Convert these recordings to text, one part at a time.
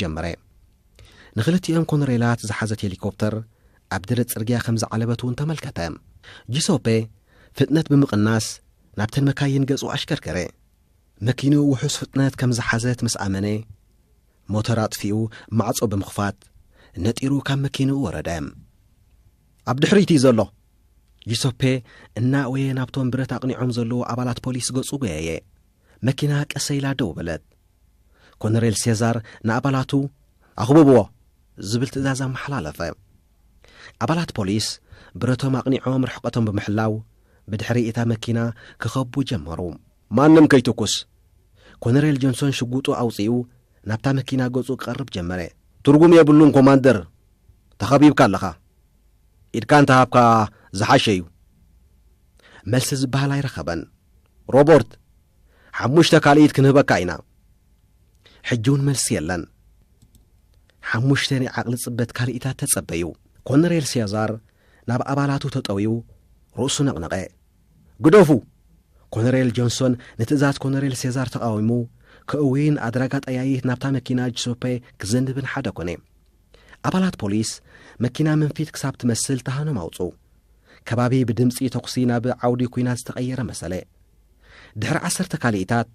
ጀመረ። ንኽልቲኦም ኮነሬላት ዝሓዘት ሄሊኮፕተር ኣብ ደረት ጽርግያ ከም ዝዓለበት እውን ተመልከተ። ጂሶፔ ፍጥነት ብምቕናስ ናብተን መካይን ገጹ ኣሽከርከረ። መኪንኡ ውሑስ ፍጥነት ከም ዝሓዘት ምስ ኣመነ፣ ሞተር ኣጥፊኡ ማዕጾ ብምኽፋት ነጢሩ ካብ መኪንኡ ወረደ። ኣብ ድሕሪት እዩ ዘሎ። ጂሶፔ እናእወየ ናብቶም ብረት ኣቕኒዖም ዘለዉ ኣባላት ፖሊስ ገጹ ጎየየ። መኪና ቀሰ ኢላ ደው በለት። ኮነሬል ሴዛር ንኣባላቱ ኣኽብብዎ ዝብል ትእዛዝ ኣመሓላለፈ። ኣባላት ፖሊስ ብረቶም ኣቕኒዖም ርሕቀቶም ብምሕላው ብድሕሪ እታ መኪና ክኸቡ ጀመሩ። ማንም ከይትኩስ። ኮነሬል ጆንሶን ሽጉጡ ኣውጺኡ ናብታ መኪና ገጹ ክቐርብ ጀመረ። ትርጉም የብሉን ኮማንደር፣ ተኸቢብካ ኣለኻ። ኢድካ እንተሃብካ ዝሓሸ እዩ። መልሲ ዝበሃል ኣይረኸበን። ሮበርት፣ ሓሙሽተ ካልኢት ክንህበካ ኢና። ሕጂ እውን መልሲ የለን። ሓሙሽተ ናይ ዓቕሊ ጽበት ካልኢታት ተጸበዩ። ኮነሬል ሴዛር ናብ ኣባላቱ ተጠውዩ ርእሱ ነቕነቐ። ግደፉ! ኮነሬል ጆንሶን ንትእዛዝ ኮነሬል ሴዛር ተቓዊሙ፣ ከእውይን ኣድራጋ ጠያይት ናብታ መኪና ጂሶፔ ክዘንብን ሓደ ኮነ። ኣባላት ፖሊስ መኪና መንፊት ክሳብ ትመስል ተሃኖም ኣውጹ። ከባቢ ብድምጺ ተኩሲ ናብ ዓውዲ ኲናት ዝተቐየረ መሰለ። ድሕሪ ዓሰርተ ካልኢታት፣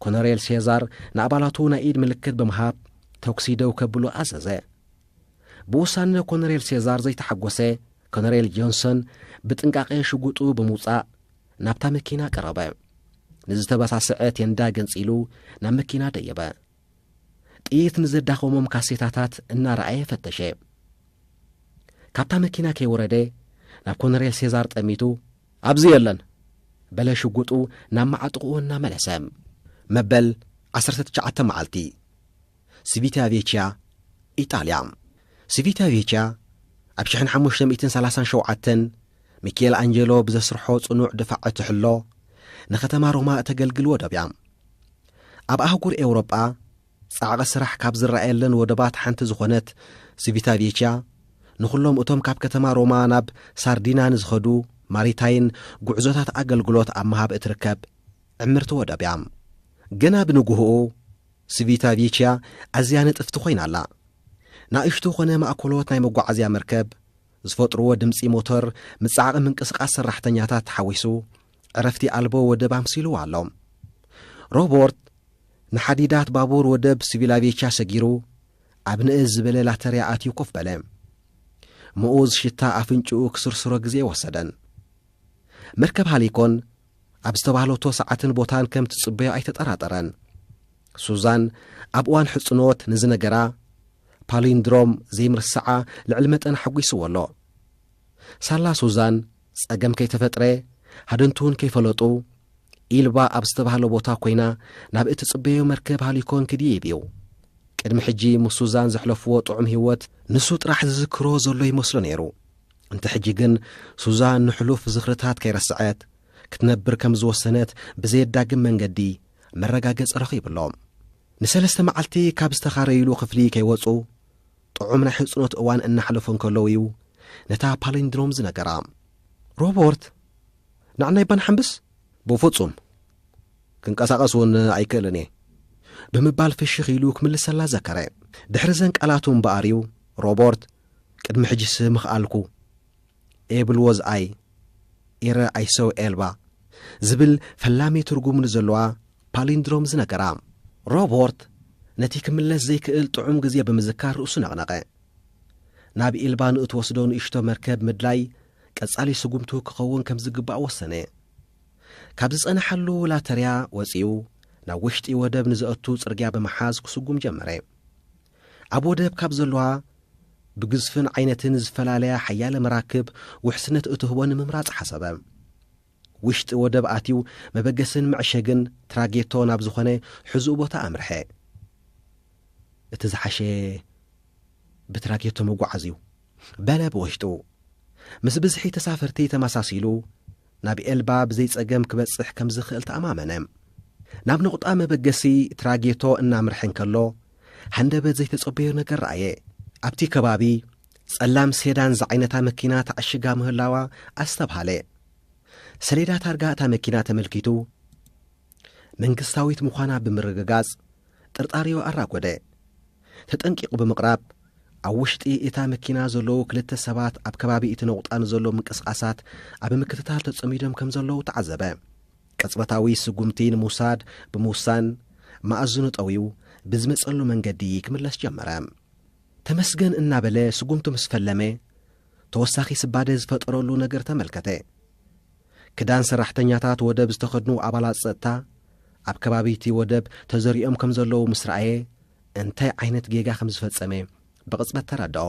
ኮነሬል ሴዛር ንኣባላቱ ናይ ኢድ ምልክት ብምሃብ ተኩሲ ደው ከብሉ ኣዘዘ። ብውሳነ ኮነሬል ሴዛር ዘይተሓጎሰ ኮነሬል ጆንሰን ብጥንቃቄ ሽጉጡ ብምውጻእ ናብታ መኪና ቀረበ። ንዝተበሳስዐ ቴንዳ ገንጺሉ ናብ መኪና ደየበ። ጥይት ንዘዳኸሞም ካሴታታት እናረኣየ ፈተሸ። ካብታ መኪና ከይወረደ ናብ ኮነሬል ሴዛር ጠሚቱ፣ "ኣብዚ የለን!" በለ ሽጉጡ ናብ መዓጥቕኡ እናመለሰ። መበል ዓሰርተ ትሽዓተ መዓልቲ። ሲቪታ ቬቺያ፣ ኢጣልያ። ሲቪታ ቬቺያ ኣብ ሽሕን ሓሙሽተ ሚእትን ሰላሳን ሸውዓተን ሚኬል ኣንጀሎ ብዘስርሖ ጽኑዕ ድፋዕ እትሕሎ ንከተማ ሮማ እተገልግል ወደብ እያ። ኣብ ኣህጉር ኤውሮጳ ጻዕቒ ስራሕ ካብ ዝረኣየለን ወደባት ሓንቲ ዝኾነት ሲቪታ ቬቺያ፣ ንኹሎም እቶም ካብ ከተማ ሮማ ናብ ሳርዲና ንዝኸዱ ማሪታይን ጉዕዞታት ኣገልግሎት ኣብ ምሃብ እትርከብ ዕምርቲ ወደብ እያ። ገና ብንግሆኡ፣ ሲቪታ ቪቺያ ኣዝያ ንጥፍቲ ኮይና ኣላ። ናእሽቱ ኾነ ማእኮሎት ናይ መጓዓዝያ መርከብ ዝፈጥርዎ ድምጺ ሞተር፣ ምጽዓቕ ምንቅስቓስ ሰራሕተኛታት ተሓዊሱ፣ ዕረፍቲ ኣልቦ ወደብ ኣምሲልዎ ኣሎ። ሮበርት ንሓዲዳት ባቡር ወደብ ሲቪላቬቻ ሰጊሩ፣ ኣብ ንእስ ዝበለ ላተርያ ኣትዩ ኮፍ በለ። ምኡዝ ሽታ ኣፍንጭኡ ክስርስሮ ግዜ ወሰደን። መርከብ ሃሊኮን ኣብ ዝተባህለቶ ሰዓትን ቦታን ከም ትጽበዮ ኣይተጠራጠረን። ሱዛን ኣብ እዋን ሕጽኖት ንዝነገራ ፓሊንድሮም ዘይምርስዓ ልዕሊ መጠን ሓጒስዎ ኣሎ። ሳላ ሱዛን ጸገም ከይተፈጥረ፣ ሃደንቱን ከይፈለጡ፣ ኢልባ ኣብ ዝተባህለ ቦታ ኮይና ናብ እትጽበዮ መርከብ ሃሊኮን ክድይብ እዩ። ቅድሚ ሕጂ ምስ ሱዛን ዘሕለፍዎ ጥዑም ህይወት ንሱ ጥራሕ ዝዝክሮ ዘሎ ይመስሎ ነይሩ። እንተ ሕጂ ግን ሱዛን ንሕሉፍ ዝኽርታት ከይረስዐት ክትነብር ከም ዝወሰነት ብዘየዳግም መንገዲ መረጋገጺ ረኺብሎ። ንሰለስተ መዓልቲ ካብ ዝተኻረይሉ ክፍሊ ከይወጹ ጥዑም ናይ ሕጽኖት እዋን እናሕለፉ እንከለዉ እዩ ነታ ፓሊንድሮም ዝነገራ። "ሮበርት፣ ንዓናይ ባንሓንብስ?" "ብፍጹም፣ ክንቀሳቐስ እውን ኣይክእልን እየ" ብምባል ፍሽኽ ኢሉ ክምልሰላ ዘከረ። ድሕሪ ዘን ቃላቱ እምበኣር እዩ ሮበርት፣ "ቅድሚ ሕጂስ ምኽኣልኩ፣ ኤብል ወዝ ኣይ፣ ኢረ ኣይ ሰው ኤልባ" ዝብል ፈላሚ ትርጉም ንዘለዋ ፓሊንድሮም ዝነገራ። ሮበርት ነቲ ክምለስ ዘይክእል ጥዑም ግዜ ብምዝካር ርእሱ ነቕነቐ። ናብ ኢልባ ንእትወስዶ ንእሽቶ መርከብ ምድላይ ቀጻሊ ስጉምቱ ክኸውን ከም ዝግባእ ወሰነ። ካብ ዝጸንሓሉ ላተርያ ወጺኡ ናብ ውሽጢ ወደብ ንዘእቱ ጽርግያ ብምሓዝ ክስጉም ጀመረ። ኣብ ወደብ ካብ ዘለዋ ብግዝፍን ዓይነትን ዝፈላለያ ሓያለ መራክብ ውሕስነት እትህቦ ንምምራጽ ሓሰበ። ውሽጢ ወደብ ኣትዩ መበገስን መዕሸግን ትራጌቶ ናብ ዝኾነ ሕዙእ ቦታ ኣምርሐ። "እቲ ዝሓሸ ብትራጌቶ ምጓዓዝ እዩ" በለ ብውሽጡ። ምስ ብዝሒ ተሳፈርቲ ተመሳሲሉ ናብ ኤልባ ብዘይ ጸገም ክበጽሕ ከም ዝኽእል ተኣማመነ። ናብ ነቑጣ መበገሲ ትራጌቶ እናምርሐ እንከሎ፣ ሃንደበት ዘይተጸበዮ ነገር ረኣየ። ኣብቲ ከባቢ ጸላም ሴዳን ዝዓይነታ መኪና ተዓሽጋ ምህላዋ ኣስተብሃለ። ሰሌዳ ታርጋ እታ መኪና ተመልኪቱ፣ መንግስታዊት ምዃና ብምርግጋጽ፣ ጥርጣሬኡ ኣራጎደ። ተጠንቂቑ ብምቕራብ፣ ኣብ ውሽጢ እታ መኪና ዘለዉ ክልተ ሰባት ኣብ ከባቢ እቲ ነቑጣ ንዘሎ ምንቅስቓሳት ኣብ ምክትታል ተጸሚዶም ከም ዘለዉ ተዓዘበ። ቅጽበታዊ ስጉምቲ ንምውሳድ ብምውሳን፣ መኣዝኑ ጠውዩ ብዝመጸሉ መንገዲ ክምለስ ጀመረ። ተመስገን እናበለ ስጉምቱ ምስ ፈለመ፣ ተወሳኺ ስባደ ዝፈጠረሉ ነገር ተመልከተ። ክዳን ሰራሕተኛታት ወደብ ዝተኸድኑ ኣባላት ጸጥታ ኣብ ከባቢ እቲ ወደብ ተዘሪኦም ከም ዘለዉ ምስ ረኣየ፣ እንታይ ዓይነት ጌጋ ከም ዝፈጸመ ብቕጽበት ተረድኦ።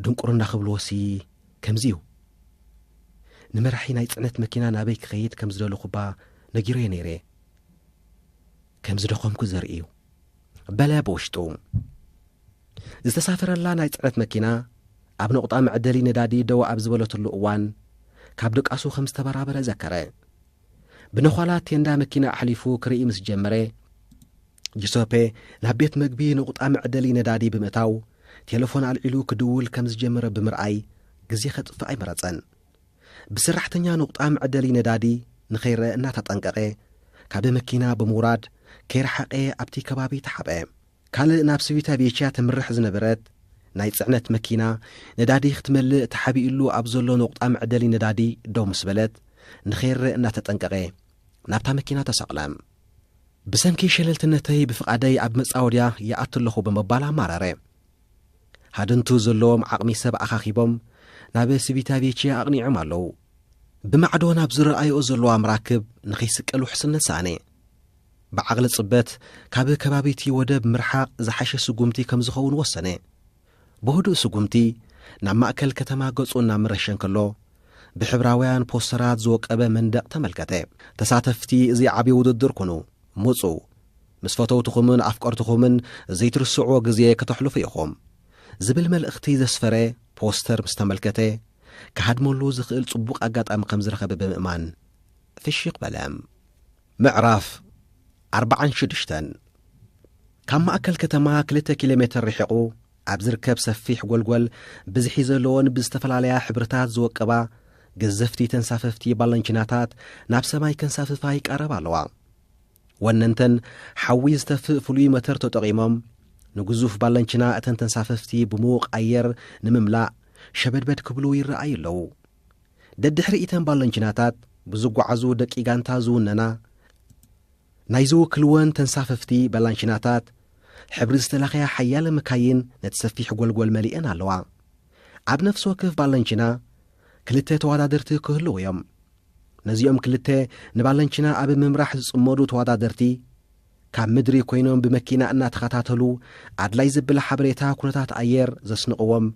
ድንቁርና ክብልዎሲ ከምዚ እዩ። ንመራሒ ናይ ጽዕነት መኪና ናበይ ክኸይድ ከም ዝደለኹባ ነጊረዮ ነይረ። ከም ዝደኸምኩ ዘርኢ እዩ፣ በለ ብውሽጡ። ዝተሳፈረላ ናይ ጽዕነት መኪና ኣብ ነቑጣ መዕደሊ ነዳዲ ደው ኣብ ዝበለትሉ እዋን፣ ካብ ድቃሱ ከም ዝተበራበረ ዘከረ። ብነዃላት ቴንዳ መኪና ኣሕሊፉ ክርኢ ምስ ጀመረ፣ ጂሶፔ ናብ ቤት መግቢ ነቑጣ መዕደሊ ነዳዲ ብምእታው፣ ቴሌፎን ኣልዒሉ ክድውል ከም ዝጀመረ ብምርኣይ፣ ግዜ ከጥፍእ ኣይመረጸን። ብሰራሕተኛ ነቑጣ መዕደሊ ነዳዲ ንኸይረአ እናተጠንቀቐ፣ ካብ መኪና ብምውራድ፣ ከይረሓቐ ኣብቲ ከባቢ ተሓብአ። ካልእ ናብ ስቪታ ቬቺያ ተምርሕ ዝነበረት ናይ ጽዕነት መኪና ነዳዲ ክትመልእ ተሓቢእሉ ኣብ ዘሎ ነቑጣ መዕደሊ ነዳዲ ደው ምስ በለት፣ ንኸይረአ እናተጠንቀቐ ናብታ መኪና ተሰቕለ። ብሰንኪ ሸለልትነተይ ብፍቓደይ ኣብ መጻወድያ ይኣቱ ኣለኹ ብምባል ኣማረረ። ሃደንቱ ዘለዎም ዓቕሚ ሰብ ኣኻኺቦም ናብ ስቪታ ቬቺያ ኣቕኒዖም ኣለዉ። ብማዕዶ ናብ ዝረኣይኦ ዘለዋ መራክብ ንኸይስቀል ውሕስነት ሰኣነ። ብዓቕሊ ጽበት ካብ ከባቢቲ ወደብ ምርሓቕ ዝሓሸ ስጉምቲ ከም ዝኸውን ወሰነ። ብህዱእ ስጉምቲ ናብ ማእከል ከተማ ገጹ እናመረሸ እንከሎ፣ ብሕብራውያን ፖስተራት ዝወቀበ መንደቕ ተመልከተ። ተሳተፍቲ እዚ ዓቢ ውድድር ኩኑ፣ ምጹ፣ ምስ ፈተውትኹምን ኣፍቀርትኹምን ዘይትርስዕዎ ግዜ ከተሕልፉ ኢኹም ዝብል መልእኽቲ ዘስፈረ ፖስተር ምስ ተመልከተ፣ ክሃድመሉ ዝኽእል ጽቡቕ ኣጋጣሚ ከም ዝረኸበ ብምእማን ፍሽኽ በለ። ምዕራፍ ኣርባዓን ሽዱሽተን። ካብ ማእከል ከተማ ክልተ ኪሎ ሜተር ርሒቑ ኣብ ዝርከብ ሰፊሕ ጎልጎል፣ ብዝሒ ዘለዎን ብዝተፈላለያ ሕብርታት ዝወቀባ ገዘፍቲ ተንሳፈፍቲ ባለንቺናታት ናብ ሰማይ ከንሳፍፋ ይቃረባ ኣለዋ። ወነንተን ሓዊ ዝተፍእ ፍሉይ መተር ተጠቒሞም፣ ንግዙፍ ባለንቺና እተን ተንሳፈፍቲ ብምዉቕ ኣየር ንምምላእ ሸበድበድ ክብሉ ይረኣዩ ኣለዉ። ደድሕሪ እተን ባለንቺናታት ብዝጓዓዙ ደቂ ጋንታ ዝውነና፣ ናይ ዝውክልወን ተንሳፈፍቲ ባላንቺናታት፣ ሕብሪ ዝተላኸያ ሓያለ መካይን ነቲ ሰፊሕ ጎልጎል መሊኤን ኣለዋ። ኣብ ነፍሲ ወከፍ ባላንቺና ክልተ ተወዳደርቲ ክህልዉ እዮም። ነዚኦም ክልተ ንባላንቺና ኣብ ምምራሕ ዝጽመዱ ተወዳደርቲ፣ ካብ ምድሪ ኮይኖም ብመኪና እናተኸታተሉ ኣድላይ ዘብል ሓበሬታ ኩነታት ኣየር ዘስንቕዎም፣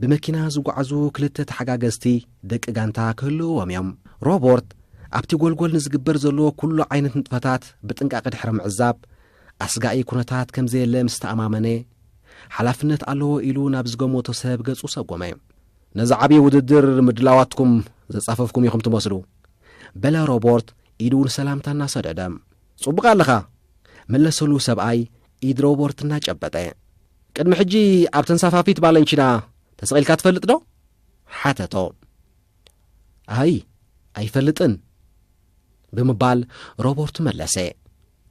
ብመኪና ዝጓዓዙ ክልተ ተሓጋገዝቲ ደቂ ጋንታ ክህልውዎም እዮም። ሮቦርት ኣብቲ ጎልጎል ንዝግበር ዘሎ ኩሉ ዓይነት ንጥፈታት ብጥንቃቐ ድሕሪ ምዕዛብ፣ ኣስጋኢ ኩነታት ከም ዘየለ ምስ ተኣማመነ፣ ሓላፍነት ኣለዎ ኢሉ ናብ ዝገመቶ ሰብ ገጹ ሰጎመ። ነዚ ዓብዪ ውድድር ምድላዋትኩም ዘጻፈፍኩም ኢኹም ትመስሉ፣ በለ ሮቦርት ኢዱ ንሰላምታ እናሰደደ። ጽቡቕ ኣለኻ፣ መለሰሉ ሰብኣይ ኢድ ሮቦርት እናጨበጠ። ቅድሚ ሕጂ ኣብ ተንሳፋፊት ባለንቺና ተሰቒልካ ትፈልጥ ዶ? ሓተቶ። ኣይ፣ ኣይፈልጥን፣ ብምባል ሮቦርት መለሰ።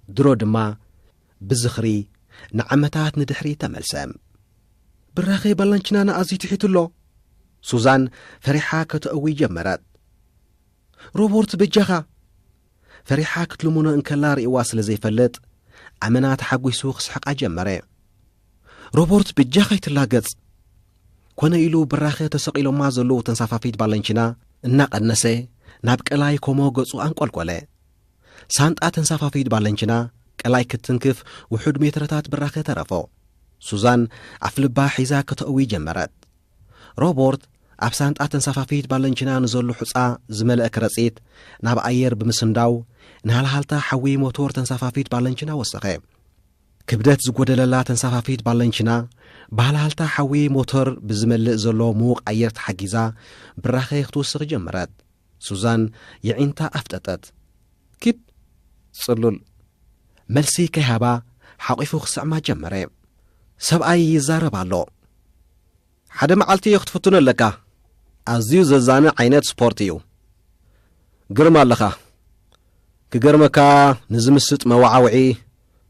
ድሮ ድማ ብዝኽሪ ንዓመታት ንድሕሪ ተመልሰ። ብራኸ ባላንቺናና ኣዝዩ ትሒቱ ኣሎ። ሱዛን ፈሪሓ ከተእዊ ጀመረት። ሮቦርት በጃኻ! ፈሪሓ ክትልምኖ እንከላ ርእይዋ ስለ ዘይፈልጥ፣ ኣመና ተሓጒሱ ክስሕቓ ጀመረ። ሮቦርት በጃኻ ኣይትላገጽ! ኮነ ኢሉ ብራኸ ተሰቒሎማ ዘለዉ ተንሳፋፊት ባለንቺና እናቐነሰ ናብ ቀላይ ኮሞ ገጹ ኣንቆልቆለ። ሳንጣ ተንሳፋፊት ባለንቺና ቀላይ ክትትንክፍ ውሑድ ሜትረታት ብራኸ ተረፎ። ሱዛን ኣፍልባ ሒዛ ከተእዊ ጀመረት። ሮቦርት ኣብ ሳንጣ ተንሳፋፊት ባለንቺና ንዘሉ ሑጻ ዝመልአ ከረጺት ናብ ኣየር ብምስንዳው፣ ንሃልሃልታ ሓዊ ሞቶር ተንሳፋፊት ባለንቺና ወሰኸ። ክብደት ዝጎደለላ ተንሳፋፊት ባለንቺና፣ ብሃልሃልታ ሓዊ ሞቶር ብዝመልእ ዘሎ ምዉቕ ኣየር ተሓጊዛ፣ ብራኸ ክትውስኽ ጀመረት። ሱዛን የዒንታ ኣፍጠጠት። ኪድ! ጽሉል! መልሲ ከይሃባ፣ ሓቒፉ ክስዕማ ጀመረ። ሰብኣይ ይዛረብ ኣሎ። ሓደ መዓልቲ ክትፍትኖ ኣለካ። ኣዝዩ ዘዛኒ ዓይነት ስፖርት እዩ። ግርም ኣለኻ። ክገርመካ፣ ንዝምስጥ መወዓውዒ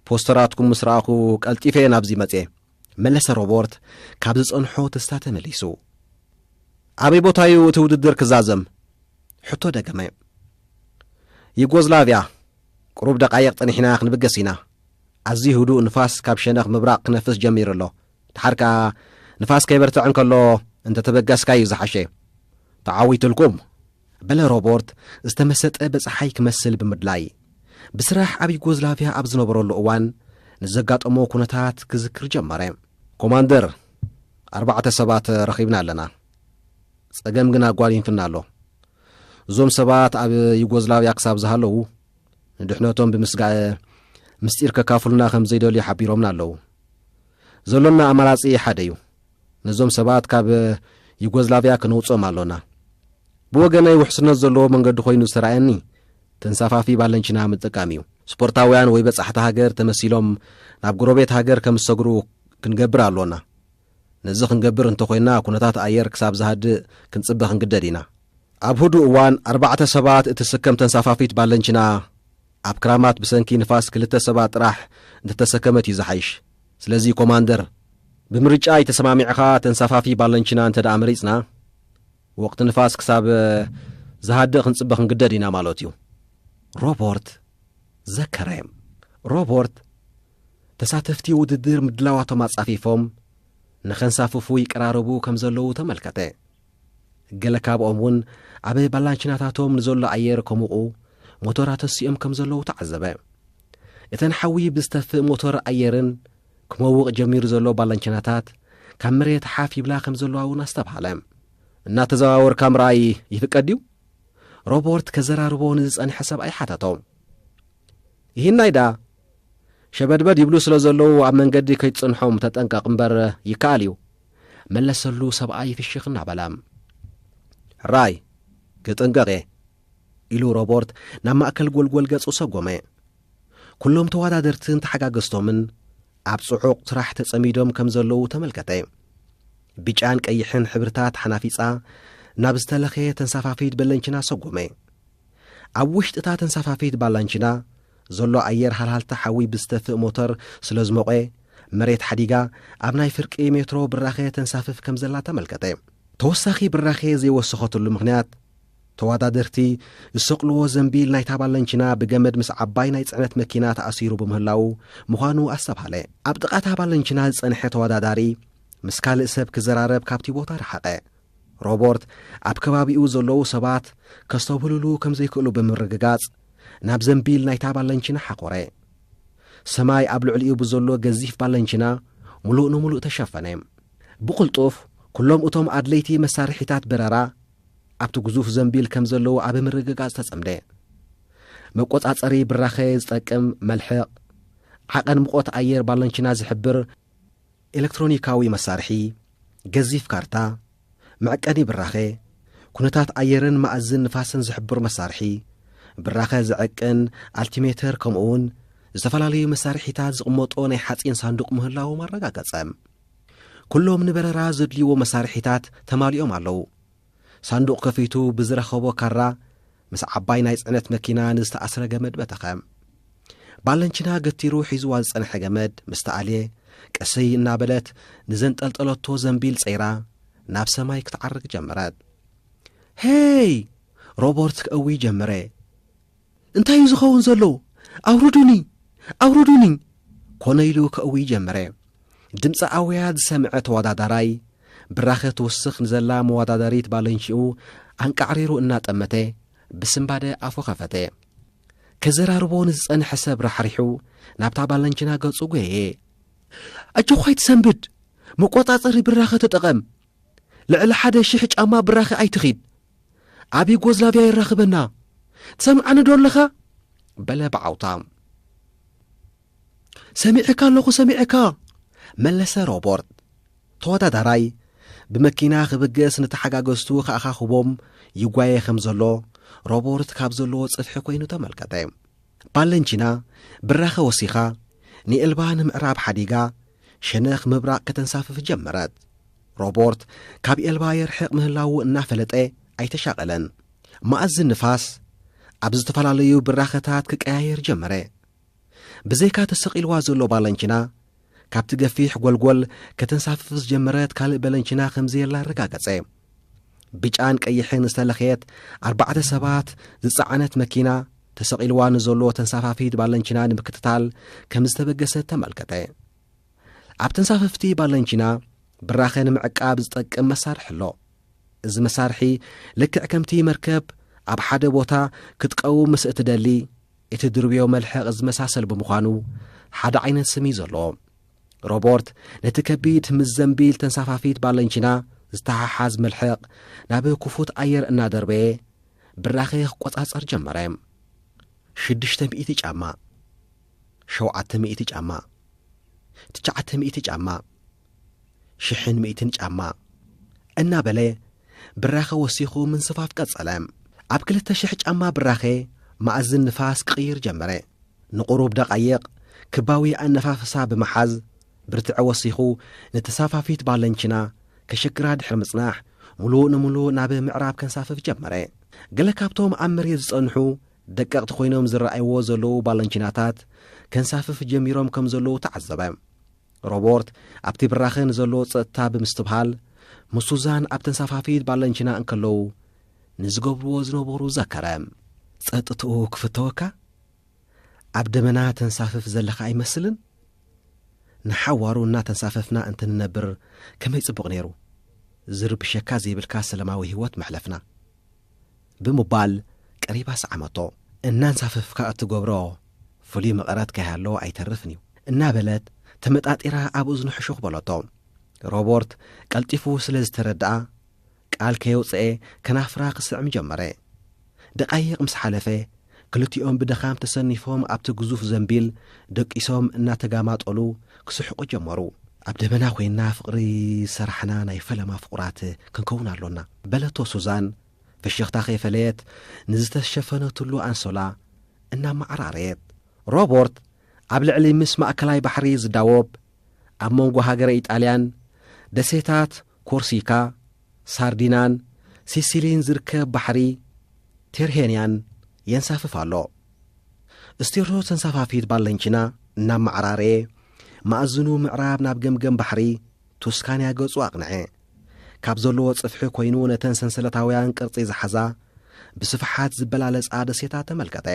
ፖስተራትኩም ምስ ረኣኹ ቀልጢፈ እየ ናብዚ መጽየ፣ መለሰ ሮቦርት ካብ ዝጸንሖ ተስታ ተመሊሱ። ኣበይ ቦታ እዩ እቲ ውድድር ክዛዘም? ሕቶ ደገመ። ዩጎዝላቭያ፣ ቁሩብ ደቃይቕ ጸኒሕና ክንብገስ ኢና። ኣዝዩ ህዱእ ንፋስ ካብ ሸነኽ ምብራቕ ክነፍስ ጀሚሩ ኣሎ። ድሓር ከኣ ንፋስ ከይበርትዕ እንከሎ እንተተበገስካ እዩ ዝሓሸ። ተዓዊትልኩም፣ በለ ሮቦርት ዝተመሰጠ በጻሓይ ክመስል ብምድላይ። ብስራሕ ኣብ ዩጎዝላቭያ ኣብ ዝነበረሉ እዋን ንዘጋጠሞ ኩነታት ክዝክር ጀመረ። ኮማንደር፣ ኣርባዕተ ሰባት ረኺብና ኣለና። ጸገም ግን ኣጓኒፍና ኣሎ። እዞም ሰባት ኣብ ዩጎዝላቭያ ክሳብ ዝሃለዉ ንድሕነቶም ብምስጋእ ምስጢር ከካፍሉና ከም ዘይደልዩ ሓቢሮምና ኣለዉ። ዘሎና ኣማራጺ ሓደ እዩ። ነዞም ሰባት ካብ ዩጎዝላቭያ ክነውጽኦም ኣሎና። ብወገነይ ውሕስነት ዘለዎ መንገዲ ኮይኑ ዝተራእየኒ ተንሳፋፊ ባለንቺና ምጥቃም እዩ። ስፖርታውያን ወይ በጻሕቲ ሃገር ተመሲሎም ናብ ጎረቤት ሃገር ከም ዝሰግሩ ክንገብር ኣሎና። ነዚ ክንገብር እንተኾይና ኩነታት ኣየር ክሳብ ዝሃድእ ክንጽበ ክንግደድ ኢና። ኣብ ህዱእ እዋን ኣርባዕተ ሰባት እትስከም ተንሳፋፊት ባለንቺና ኣብ ክራማት ብሰንኪ ንፋስ ክልተ ሰባት ጥራሕ እንተተሰከመት እዩ ዝሓይሽ። ስለዚ ኮማንደር፣ ብምርጫ ኣይተሰማሚዕኻ ተንሳፋፊ ባለንቺና እንተ ደኣ መሪጽና፣ ወቕቲ ንፋስ ክሳብ ዝሃድእ ክንጽበ ክንግደድ ኢና ማለት እዩ። ሮቦርት ዘከረ። ሮቦርት፣ ተሳተፍቲ ውድድር ምድላዋቶም ኣጻፊፎም ንኸንሳፍፉ ይቀራረቡ ከም ዘለዉ ተመልከተ። ገለ ካብኦም እውን ኣብ ባላንቺናታቶም ንዘሎ ኣየር ከሙቑ ሞቶራት ተሲኦም ከም ዘለዉ ተዓዘበ። እተን ሓዊ ብዝተፍእ ሞቶር ኣየርን ክመውቕ ጀሚሩ ዘሎ ባላንቺናታት ካብ መሬት ሓፍ ይብላ ከም ዘለዋ እውን ኣስተብሃለ። እናተዘዋወርካ ምርኣይ ይፍቀድ ድዩ? ሮቦርት ከዘራርቦ ንዝጸንሐ ሰብኣይ ሓተቶ። ይህናይ ደኣ፣ ሸበድበድ ይብሉ ስለ ዘለዉ ኣብ መንገዲ ከይትጽንሖም ተጠንቀቕ እምበር ይከኣል እዩ፣ መለሰሉ ሰብኣይ ፍሽኽ እናበለ። ሕራይ፣ ክጥንቀቕ እየ፣ ኢሉ ሮቦርት ናብ ማእከል ጎልጎል ገጹ ሰጎመ። ኩሎም ተወዳደርትን ተሓጋገዝቶምን ኣብ ጽዑቕ ስራሕ ተጸሚዶም ከም ዘለዉ ተመልከተ። ብጫን ቀይሕን ሕብርታት ሓናፊጻ ናብ ዝተለኸየ ተንሳፋፊት በለንችና ሰጎመ። ኣብ ውሽጢ እታ ተንሳፋፊት ባላንችና ዘሎ ኣየር ሃልሃልታ ሓዊ ብዝተፍእ ሞተር ስለ ዝሞቐ፣ መሬት ሓዲጋ ኣብ ናይ ፍርቂ ሜትሮ ብራኸ ተንሳፍፍ ከም ዘላ ተመልከተ። ተወሳኺ ብራኸ ዘይወሰኸትሉ ምኽንያት፣ ተወዳደርቲ ዝሰቕልዎ ዘንቢል ናይታ ባለንችና ብገመድ ምስ ዓባይ ናይ ጽዕነት መኪና ተኣሲሩ ብምህላዉ ምዃኑ ኣስተብሃለ። ኣብ ጥቓ እታ ባለንችና ዝጸንሐ ተወዳዳሪ ምስ ካልእ ሰብ ክዘራረብ ካብቲ ቦታ ረሓቐ። ሮቦርት ኣብ ከባቢኡ ዘለዉ ሰባት ከስተብህሉሉ ከም ዘይክእሉ ብምርግጋጽ፣ ናብ ዘንቢል ናይታ ባለንችና ሓኾረ። ሰማይ ኣብ ልዕሊኡ ብዘሎ ገዚፍ ባለንችና ምሉእ ንምሉእ ተሸፈነ። ብቕልጡፍ፣ ኩሎም እቶም ኣድለይቲ መሳርሒታት በረራ ኣብቲ ግዙፍ ዘንቢል ከም ዘለዉ ኣብ ምርግጋጽ ተጸምደ። መቆጻጸሪ ብራኸ ዝጠቅም መልሕቕ፣ ዓቐን ሙቐት ኣየር ባለንችና ዝሕብር ኤሌክትሮኒካዊ መሳርሒ፣ ገዚፍ ካርታ፣ መዕቀኒ ብራኸ፣ ኩነታት ኣየርን መኣዝን ንፋስን ዝሕብር መሳርሒ፣ ብራኸ ዝዕቅን ኣልቲሜተር፣ ከምኡውን ዝተፈላለዩ መሳርሒታት ዝቕመጦ ናይ ሓጺን ሳንዱቕ ምህላዎም ኣረጋገጸ። ኩሎም ንበረራ ዘድልይዎ መሳርሒታት ተማሊኦም ኣለዉ። ሳንዱቕ ከፊቱ ብዝረኸቦ ካራ ምስ ዓባይ ናይ ጽዕነት መኪና ንዝተኣስረ ገመድ በተኸ። ባለንችና ገቲሩ ሒዝዋ ዝጸንሐ ገመድ ምስ ተኣልየ፣ ቀሰይ እናበለት ንዘንጠልጠለቶ ዘንቢል ጸይራ ናብ ሰማይ ክትዓርግ ጀመረት። "ሄይ!" ሮቦርት ክእዊ ጀመረ። "እንታይ እዩ ዝኸውን ዘሎ? ኣውርዱኒ! ኣውርዱኒ!" ኮነ ኢሉ ከእዊ ጀመረ። ድምፂ ኣውያ ዝሰምዐ ተወዳዳራይ፣ ብራኸ ትውስኽ ንዘላ መወዳደሪት ባለንሽኡ ኣንቃዕሪሩ እናጠመተ ብስንባደ ኣፉ ኸፈተ። ከዘራርቦ ንዝጸንሐ ሰብ ራሕሪሑ ናብታ ባለንችና ገጹ ጐየየ። "ኣጆኻ ኣይትሰንብድ! መቆጻጸሪ ብራኸ ተጠቐም! ልዕሊ ሓደ ሽሕ ጫማ ብራኸ ኣይትኺድ! ኣብ ዩጎዝላቭያ የራኽበና! ትሰምዓኒ ዶ ኣለኻ?" በለ ብዓውታ። "ሰሚዐካ ኣለኹ፣ ሰሚዐካ!" መለሰ ሮቦርት። ተወዳዳራይ ብመኪና ክብገስ ንተሓጋገዝቱ ከኣኻኽቦም ይጓየ ከም ዘሎ ሮቦርት ካብ ዘለዎ ጽፍሒ ኮይኑ ተመልከተ። ባለንቺና ብራኸ ወሲኻ ንኤልባ ንምዕራብ ሓዲጋ ሸነኽ ምብራቕ ከተንሳፍፍ ጀመረት። ሮቦርት ካብ ኤልባ የርሕቕ ምህላዉ እናፈለጠ ኣይተሻቐለን። መኣዝን ንፋስ ኣብ ዝተፈላለዩ ብራኸታት ክቀያየር ጀመረ። ብዘይካ ተሰቒልዋ ዘሎ ባለንቺና፣ ካብቲ ገፊሕ ጎልጎል ከተንሳፍፍ ዝጀመረት ካልእ በለንቺና ከም ዘየላ ኣረጋገጸ። ብጫን ቀይሕን ዝተለኽየት ኣርባዕተ ሰባት ዝጸዓነት መኪና፣ ተሰቒልዋ ንዘሎ ተንሳፋፊት ባለንቺና ንምክትታል ከም ዝተበገሰት ተመልከተ። ኣብ ተንሳፈፍቲ ባለንቺና ብራኸ ንምዕቃብ ዝጠቅም መሳርሒ ኣሎ። እዚ መሳርሒ ልክዕ ከምቲ መርከብ ኣብ ሓደ ቦታ ክትቀውም ምስ እትደሊ፣ እቲ ድርብዮ መልሕቕ ዝመሳሰል ብምዃኑ፣ ሓደ ዓይነት ስም እዩ ዘለዎ። ሮቦርት ነቲ ከቢድ ምስ ዘንቢል ተንሳፋፊት ባለንቺና ዝተሓሓዝ መልሕቕ ናብ ክፉት ኣየር እናደርበየ፣ ብራኸ ክቆጻጸር ጀመረ። ሽዱሽተ ሚእቲ ጫማ፣ ሸውዓተ ሚእቲ ጫማ፣ ትሽዓተ ሚእቲ ጫማ፣ ሽሕን ሚእትን ጫማ እናበለ ብራኸ ወሲኹ ምንስፋፍ ቀጸለ። ኣብ ክልተ ሽሕ ጫማ ብራኸ መኣዝን ንፋስ ክቕይር ጀመረ። ንቑሩብ ደቓይቕ ክባዊ ኣነፋፍሳ ብምሓዝ፣ ብርትዐ ወሲኹ ንተሳፋፊት ባለንቺና ከሸግራ ድሕሪ ምጽናሕ፣ ምሉእ ንምሉእ ናብ ምዕራብ ከንሳፍፍ ጀመረ። ገለ ካብቶም ኣብ መሬት ዝጸንሑ ደቀቕቲ ኮይኖም ዝረኣይዎ ዘለዉ ባለንቺናታት ከንሳፍፍ ጀሚሮም ከም ዘለዉ ተዓዘበ። ሮቦርት ኣብቲ ብራኸ ንዘሎ ጸጥታ ብምስትብሃል፣ ምስ ሱዛን ኣብ ተንሳፋፊት ባለንቺና እንከለዉ ንዝገብርዎ ዝነበሩ ዘከረ። ጸጥትኡ ክፍተወካ? ኣብ ደመና ተንሳፍፍ ዘለኻ ኣይመስልን? ንሓዋሩ እናተንሳፈፍና እንትንነብር ከመይ ጽቡቕ ነይሩ። ዝርብሸካ ዘይብልካ ሰላማዊ ህይወት መሕለፍና። ብምባል ቀሪባ ሰዓመቶ። እናንሳፈፍካ እትገብሮ ፍሉይ መቐረት ከይሃሎ ኣይተርፍን እዩ። እናበለት ተመጣጢራ ኣብ እዝኑ ሕሹኽ በለቶ። ሮቦርት ቀልጢፉ ስለ ዝተረድኣ፣ ቃል ከየውፅኤ ከናፍራ ክስዕም ጀመረ። ደቃይቕ ምስ ሓለፈ፣ ክልቲኦም ብድኻም ተሰኒፎም ኣብቲ ግዙፍ ዘንቢል ደቂሶም እናተጋማጠሉ ክስሕቁ ጀመሩ። ኣብ ደመና ኮይና ፍቕሪ ሰራሕና ናይ ፈለማ ፍቑራት ክንከውን ኣሎና፣ በለቶ ሱዛን። ፍሽኽታ ከይፈለየት ንዝተሸፈነትሉ ኣንሶላ እናመዓራረየት። ሮቦርት ኣብ ልዕሊ ምስ ማእከላይ ባሕሪ ዝዳወብ፣ ኣብ መንጎ ሃገረ ኢጣልያን ደሴታት ኮርሲካ፣ ሳርዲናን ሲሲሊን ዝርከብ ባሕሪ ቴርሄንያን የንሳፍፍ ኣሎ። ስቴርቶ ተንሳፋፊት ባለንቺና እናመዓራረየ፣ ማእዝኑ ምዕራብ ናብ ገምገም ባሕሪ ቱስካንያ ገጹ ኣቕንዐ። ካብ ዘለዎ ጽፍሒ ኮይኑ ነተን ሰንሰለታውያን ቅርጺ ዝሓዛ ብስፍሓት ዝበላለጻ ደሴታት ተመልከተ።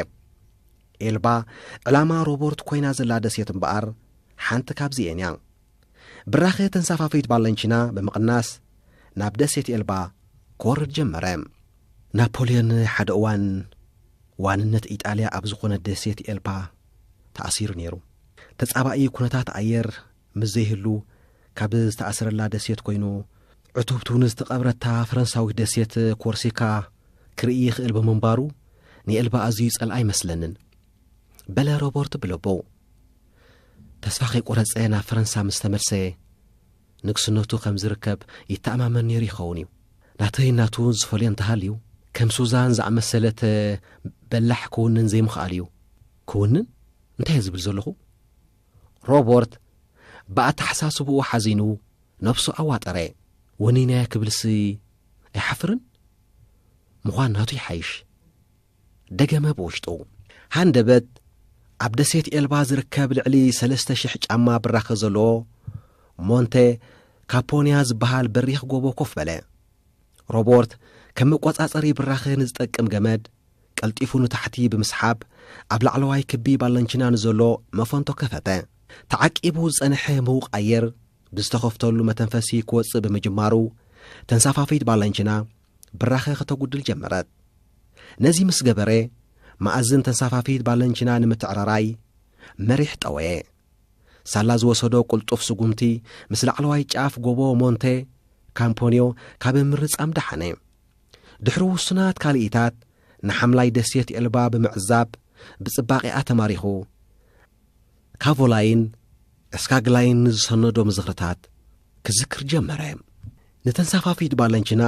ኤልባ ዕላማ ሮቦርት ኮይና ዘላ ደሴት እምበኣር ሓንቲ ካብዚኤን እያ። ብራኸ ተንሳፋፊት ባለንቺና ብምቕናስ ናብ ደሴት ኤልባ ክወርድ ጀመረ። ናፖልዮን ሓደ እዋን ዋንነት ኢጣልያ ኣብ ዝኾነት ደሴት ኤልባ ተኣሲሩ ነይሩ። ተጻባኢ ኩነታት ኣየር ምስ ዘይህሉ ካብ ዝተኣስረላ ደሴት ኮይኑ ዕቱብቱ ንዝተቐብረታ ፈረንሳዊት ደሴት ኮርሲካ ክርኢ ይኽእል ብምንባሩ ንኤልባ ኣዝዩ ይጸልኣ ኣይመስለንን፣ በለ ሮቦርት ብልቡ። ተስፋ ከይቆረጸ ናብ ፈረንሳ ምስ ተመልሰ ንግስነቱ ከም ዝርከብ ይተኣማመን ነይሩ ይኸውን እዩ። ናተይን ናቱን ዝፈልዮ እንተሃልዩ ከም ሱዛን ዝኣመሰለት በላሕ ክውንን ዘይምኽኣል እዩ። ክውንን? እንታይ እየ ዝብል ዘለኹ? ሮቦርት ብኣተሓሳስብኡ ሓዚኑ ነብሱ ኣዋጠረ። ወኒናያ ክብልሲ ኣይሓፍርን? ምዃን ናቱ ይሓይሽ። ደገመ ብውሽጡ። ሃንደበት ኣብ ደሴት ኤልባ ዝርከብ ልዕሊ ሰለስተ ሽሕ ጫማ ብራኸ ዘለዎ ሞንተ ካፖንያ ዝበሃል በሪኽ ጎቦ ኮፍ በለ። ሮቦርት ከም መቆጻጸሪ ብራኸ ንዝጠቅም ገመድ ቀልጢፉ ንታሕቲ ብምስሓብ ኣብ ላዕለዋይ ክቢ ባለንቺና ንዘሎ መፈንቶ ከፈተ። ተዓቂቡ ዝጸንሐ ምዉቕ ኣየር ብዝተኸፍተሉ መተንፈሲ ክወጽእ ብምጅማሩ ተንሳፋፊት ባለንቺና ብራኸ ከተጉድል ጀመረት። ነዚ ምስ ገበረ መኣዝን ተንሳፋፊት ባለንቺና ንምትዕርራይ መሪሕ ጠወየ። ሳላ ዝወሰዶ ቅልጡፍ ስጉምቲ ምስ ላዕለዋይ ጫፍ ጎቦ ሞንቴ ካምፖንዮ ካብ ምርጻም ደሓነ። ድሕሪ ውሱናት ካልኢታት ንሓምላይ ደሴት ኤልባ ብምዕዛብ ብጽባቐኣ ተማሪኹ ካቮላይን እስካግላይን ንዝሰነዶ ምዝኽርታት ክዝክር ጀመረ። ንተንሳፋፊት ባለንቺና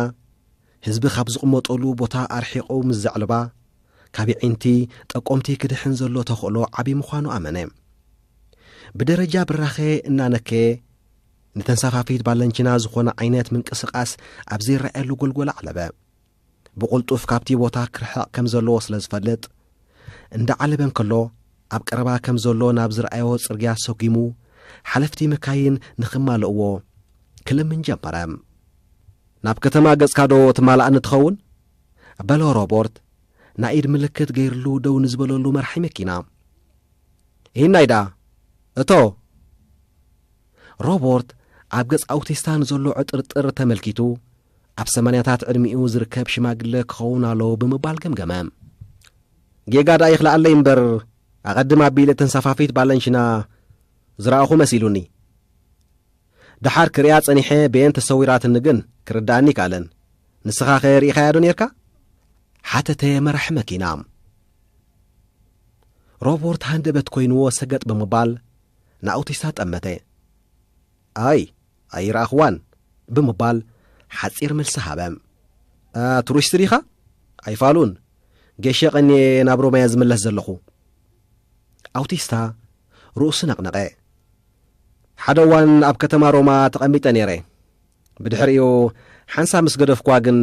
ህዝቢ ካብ ዝቕመጠሉ ቦታ ኣርሒቑ ምስ ዘዕልባ ካብ ይዒንቲ ጠቆምቲ ክድሕን ዘሎ ተኽእሎ ዓቢ ምዃኑ ኣመነ። ብደረጃ ብራኸ እናነከየ ንተንሳፋፊት ባለንቺና ዝኾነ ዓይነት ምንቅስቓስ ኣብ ዘይረኣየሉ ጎልጎል ኣዕለበ። ብቕልጡፍ ካብቲ ቦታ ክርሕቕ ከም ዘለዎ ስለ ዝፈልጥ እንዳ ዓለበ እንከሎ ኣብ ቀረባ ከም ዘሎ ናብ ዝረኣዮ ጽርግያ ሰጒሙ፣ ሓለፍቲ መካይን ንኽማልእዎ ክልምን ጀመረ። "ናብ ከተማ ገጽካ ዶ ትማልኣኒ ትኸውን?" በሎ ሮቦርት፣ ናይ ኢድ ምልክት ገይርሉ ደው ንዝበለሉ መራሒ መኪና። "ይህናይ ደኣ፣ እቶ!" ሮቦርት ኣብ ገጽ ኣውቲስታ ንዘሎ ዕጥርጥር ተመልኪቱ፣ ኣብ ሰማንያታት ዕድሚኡ ዝርከብ ሽማግለ ክኸውን ኣለዎ ብምባል ገምገመ። "ጌጋ ደኣ ይኽልኣለይ እምበር፣ ኣቐድም ኣቢለ ተንሳፋፊት ባለንሽና ዝረኣኹ መሲሉኒ። ደሓር ክሪኣ ጸኒሐ፣ በየን ተሰዊራትኒ ግን ክርድኣኒ ይከኣለን። ንስኻኸ ርኢኻያ ዶ ኔርካ?" ሓተተ መራሒ መኪና። ሮቦርት ሃንደበት ኮይንዎ ሰገጥ ብምባል ንኣውቲስታ ጠመተ። "ኣይ፣ ኣይረኣኽዋን" ብምባል ሓጺር መልሲ ሃበ። "ኣ፣ ቱሪስት ዲኻ? ኣይፋሉን። ገሸ ቀንየ ናብ ሮማያ ዝምለስ ዘለኹ።" ኣውቲስታ ርእሱ ነቕነቐ። "ሓደ እዋን ኣብ ከተማ ሮማ ተቐሚጠ ነይረ። ብድሕሪኡ ሓንሳብ ምስ ገደፍኳ ግን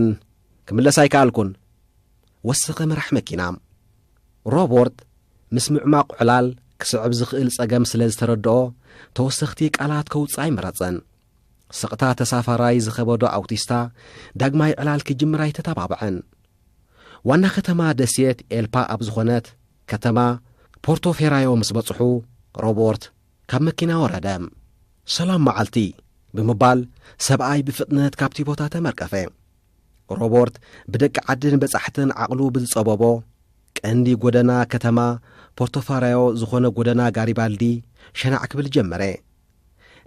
ክምለስ ኣይከኣልኩን።" ወሰኸ መራሕ መኪና። ሮቦርት ምስ ምዕማቕ ዕላል ክስዕብ ዝኽእል ጸገም ስለ ዝተረድኦ፣ ተወሰኽቲ ቃላት ከውጽእ ኣይመረጸን። ስቕታ ተሳፋራይ ዝኸበዶ ኣውቲስታ ዳግማይ ዕላል ክጅምር ኣይተተባብዐን። ዋና ከተማ ደሴት ኤልፓ ኣብ ዝኾነት ከተማ ፖርቶፌራዮ ምስ በጽሑ፣ ሮቦርት ካብ መኪና ወረደ። "ሰላም መዓልቲ" ብምባል ሰብኣይ ብፍጥነት ካብቲ ቦታ ተመርቀፈ። ሮቦርት ብደቂ ዓድን በጻሕትን ዓቕሉ ብዝጸበቦ ቀንዲ ጎደና ከተማ ፖርቶፋራዮ ዝኾነ ጎደና ጋሪባልዲ ሸናዕ ክብል ጀመረ።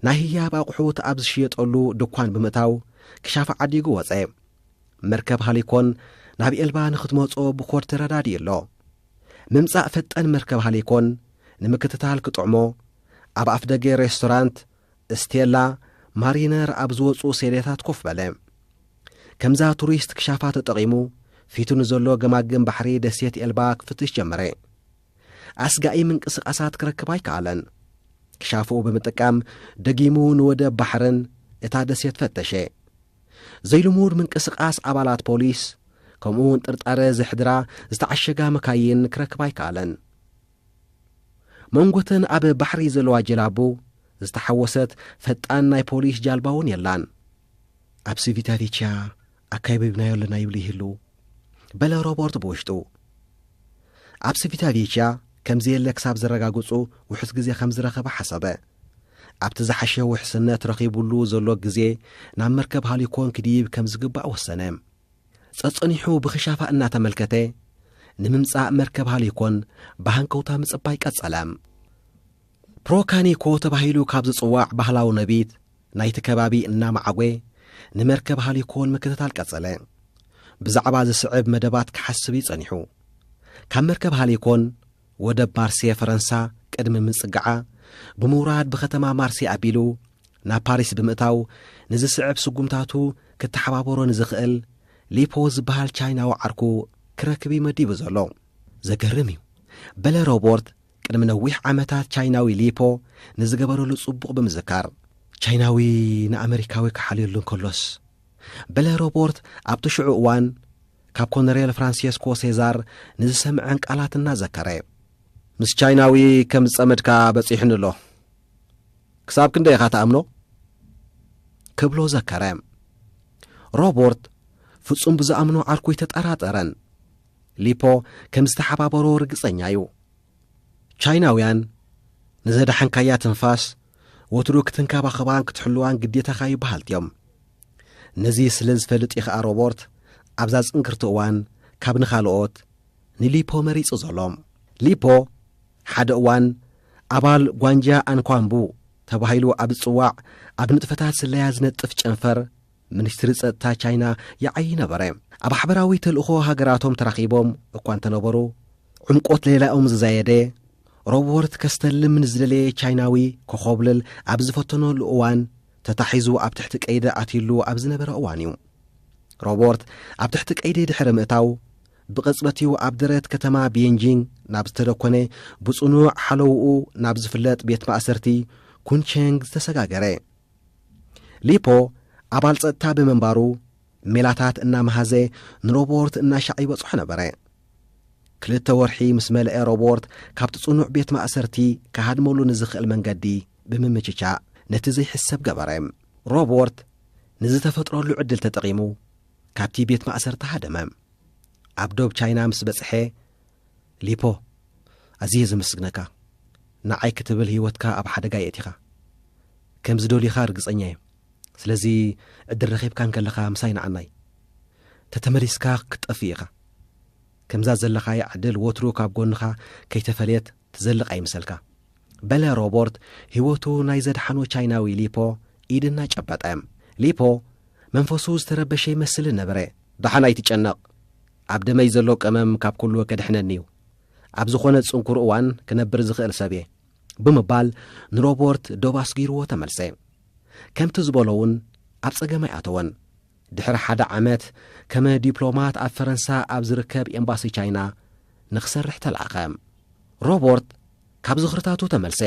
ናይ ህያብ ኣቑሑት ኣብ ዝሽየጠሉ ድኳን ብምእታው ክሻፋ ዓዲጉ ወጸ። መርከብ ሃሊኮን ናብ ኤልባ ንኽትመጾ ብኮድ ተረዳዲኡ ኣሎ። ምምጻእ ፈጣን መርከብ ሃሊኮን ንምክትታል ክጥዕሞ፣ ኣብ ኣፍደገ ሬስቶራንት ስቴላ ማሪነር ኣብ ዝወጹ ሴሌታት ኮፍ በለ። ከምዛ ቱሪስት ክሻፋ ተጠቒሙ፣ ፊቱ ንዘሎ ገማግም ባሕሪ ደሴት ኤልባ ክፍትሽ ጀመረ። ኣስጋኢ ምንቅስቓሳት ክረክብ ኣይከኣለን። ክሻፍኡ ብምጥቃም ደጊሙ ንወደብ ባሕርን እታ ደሴት ፈተሸ። ዘይልሙድ ምንቅስቓስ ኣባላት ፖሊስ፣ ከምኡውን ጥርጣረ ዘሕድራ ዝተዓሸጋ መካይን ክረክብ ኣይከኣለን። መንጎተን ኣብ ባሕሪ ዘለዋ ጀላቡ ዝተሓወሰት ፈጣን ናይ ፖሊስ ጃልባ እውን የላን። "ኣብ ሲቪታቪቻ ኣካቢብናዮ ኣለና ይብሉ ይህሉ" በለ ሮቦርት ብውሽጡ። ኣብ ሲቪታቪቻ ከም ዘየለ ክሳብ ዘረጋግጹ ውሑስ ግዜ ከም ዝረኸበ ሓሰበ። ኣብቲ ዝሓሸ ውሕስነት ረኺቡሉ ዘሎ ግዜ ናብ መርከብ ሃሊኮን ክድይብ ከም ዝግባእ ወሰነ። ጸጸኒሑ ብኽሻፋ እናተመልከተ ንምምጻእ መርከብ ሃሊኮን ብሃንቀውታ ምጽባይ ቀጸለ። ፕሮካኒኮ ተባሂሉ ካብ ዝጽዋዕ ባህላዊ ነቢት ናይቲ ከባቢ እናመዓጐ ንመርከብ ሃሊኮን ምክትታል ቀጸለ። ብዛዕባ ዝስዕብ መደባት ክሓስብ እዩ ጸኒሑ። ካብ መርከብ ሃሊኮን ወደብ ማርሴ ፈረንሳ ቅድሚ ምጽግዓ ብምውራድ ብኸተማ ማርሴ ኣቢሉ ናብ ፓሪስ ብምእታው ንዝስዕብ ስጉምታቱ ክተሓባበሮ ንዝኽእል ሊፖ ዝበሃል ቻይናዊ ዓርኩ ክረክብ እዩ መዲቡ ዘሎ። "ዘገርም እዩ" በለ ሮቦርት ቅድሚ ነዊሕ ዓመታት ቻይናዊ ሊፖ ንዝገበረሉ ጽቡቕ ብምዝካር። "ቻይናዊ ንኣመሪካዊ ክሓልየሉ እንከሎስ" በለ ሮቦርት ኣብቲ ሽዑ እዋን ካብ ኮነሬል ፍራንሴስኮ ሴዛር ንዝሰምዐን ቃላት እናዘከረ። "ምስ ቻይናዊ ከም ዝጸመድካ በጺሑኒ ኣሎ። ክሳብ ክንደይ ኢኻ ትኣምኖ?" ክብሎ ዘከረ። ሮቦርት ፍጹም ብዝኣምኖ ዓርኩ ኣይተጠራጠረን። ሊፖ ከም ዝተሓባበሮ ርግጸኛ እዩ። ቻይናውያን ንዘድሓንካያ ትንፋስ ወትሩ ክትንከባኸባን ክትሕልዋን ግዴታኻ እዩ በሃልቲ እዮም። ነዚ ስለ ዝፈልጥ እዩ ኸኣ ሮቦርት ኣብዛ ጽንክርቲ እዋን ካብ ንኻልኦት ንሊፖ መሪጹ ዘሎ። ሊፖ ሓደ እዋን ኣባል ጓንጃ ኣንኳምቡ ተባሂሉ ኣብ ዝጽዋዕ ኣብ ንጥፈታት ስለያ ዝነጥፍ ጨንፈር ሚኒስትሪ ጸጥታ ቻይና ይዓዪ ነበረ። ኣብ ሓበራዊ ተልእኾ ሃገራቶም ተራኺቦም እኳ እንተነበሩ፣ ዕምቆት ሌላኦም ዝዛየደ፣ ሮቦርት ከስተልም ንዝደለየ ቻይናዊ ክኾብልል ኣብ ዝፈተነሉ እዋን፣ ተታሒዙ ኣብ ትሕቲ ቀይዲ ኣትዩሉ ኣብ ዝነበረ እዋን እዩ። ሮቦርት ኣብ ትሕቲ ቀይዲ ድሕሪ ምእታው፣ ብቕጽበት እዩ ኣብ ደረት ከተማ ቤንጂንግ ናብ ዝተደኮነ ብጽኑዕ ሓለውኡ ናብ ዝፍለጥ ቤት ማእሰርቲ ኩንቸንግ ዝተሰጋገረ። ሊፖ ኣባል ጸጥታ ብምንባሩ፣ ሜላታት እናመሃዘ ንሮቦርት እናሻዕ ይበጽሖ ነበረ። ክልተ ወርሒ ምስ መልአ፣ ሮቦርት ካብቲ ጽኑዕ ቤት ማእሰርቲ ክሃድመሉ ንዝኽእል መንገዲ ብምምችቻእ ነቲ ዘይሕሰብ ገበረ። ሮቦርት ንዝተፈጥረሉ ዕድል ተጠቒሙ ካብቲ ቤት ማእሰርቲ ሃደመ። ኣብ ዶብ ቻይና ምስ በጽሐ፣ ሊፖ፣ ኣዝየ ዘመስግነካ። ንዓይ ክትብል ህይወትካ ኣብ ሓደጋ የእቲኻ። ከም ዝደልዩኻ ርግጸኛ እየ። ስለዚ ዕድል ረኺብካ እንከለኻ ምሳይ ንዓናይ። ተተመሊስካ ክትጠፍእ ኢኻ። ከምዛ ዘለኻያ ዕድል ወትሩ ካብ ጎንኻ ከይተፈልየት ትዘልቕ ኣይምሰልካ። በለ ሮቦርት ህይወቱ ናይ ዘድሓኖ ቻይናዊ ሊፖ ኢድ እናጨበጠ። ሊፖ መንፈሱ ዝተረበሸ ይመስል ነበረ። ደሓን ኣይትጨነቕ። ኣብ ደመይ ዘሎ ቀመም ካብ ኩሉ ከድሕነኒ እዩ። ኣብ ዝኾነ ጽንኩር እዋን ክነብር ዝኽእል ሰብ እየ። ብምባል ንሮቦርት ዶብ ኣስጊርዎ ተመልሰ። ከምቲ ዝበሎ እውን ኣብ ጸገም ኣይኣተወን። ድሕሪ ሓደ ዓመት ከመ ዲፕሎማት ኣብ ፈረንሳ ኣብ ዝርከብ ኤምባሲ ቻይና ንኽሰርሕ ተላእኸ። ሮቦርት ካብ ዝኽርታቱ ተመልሰ።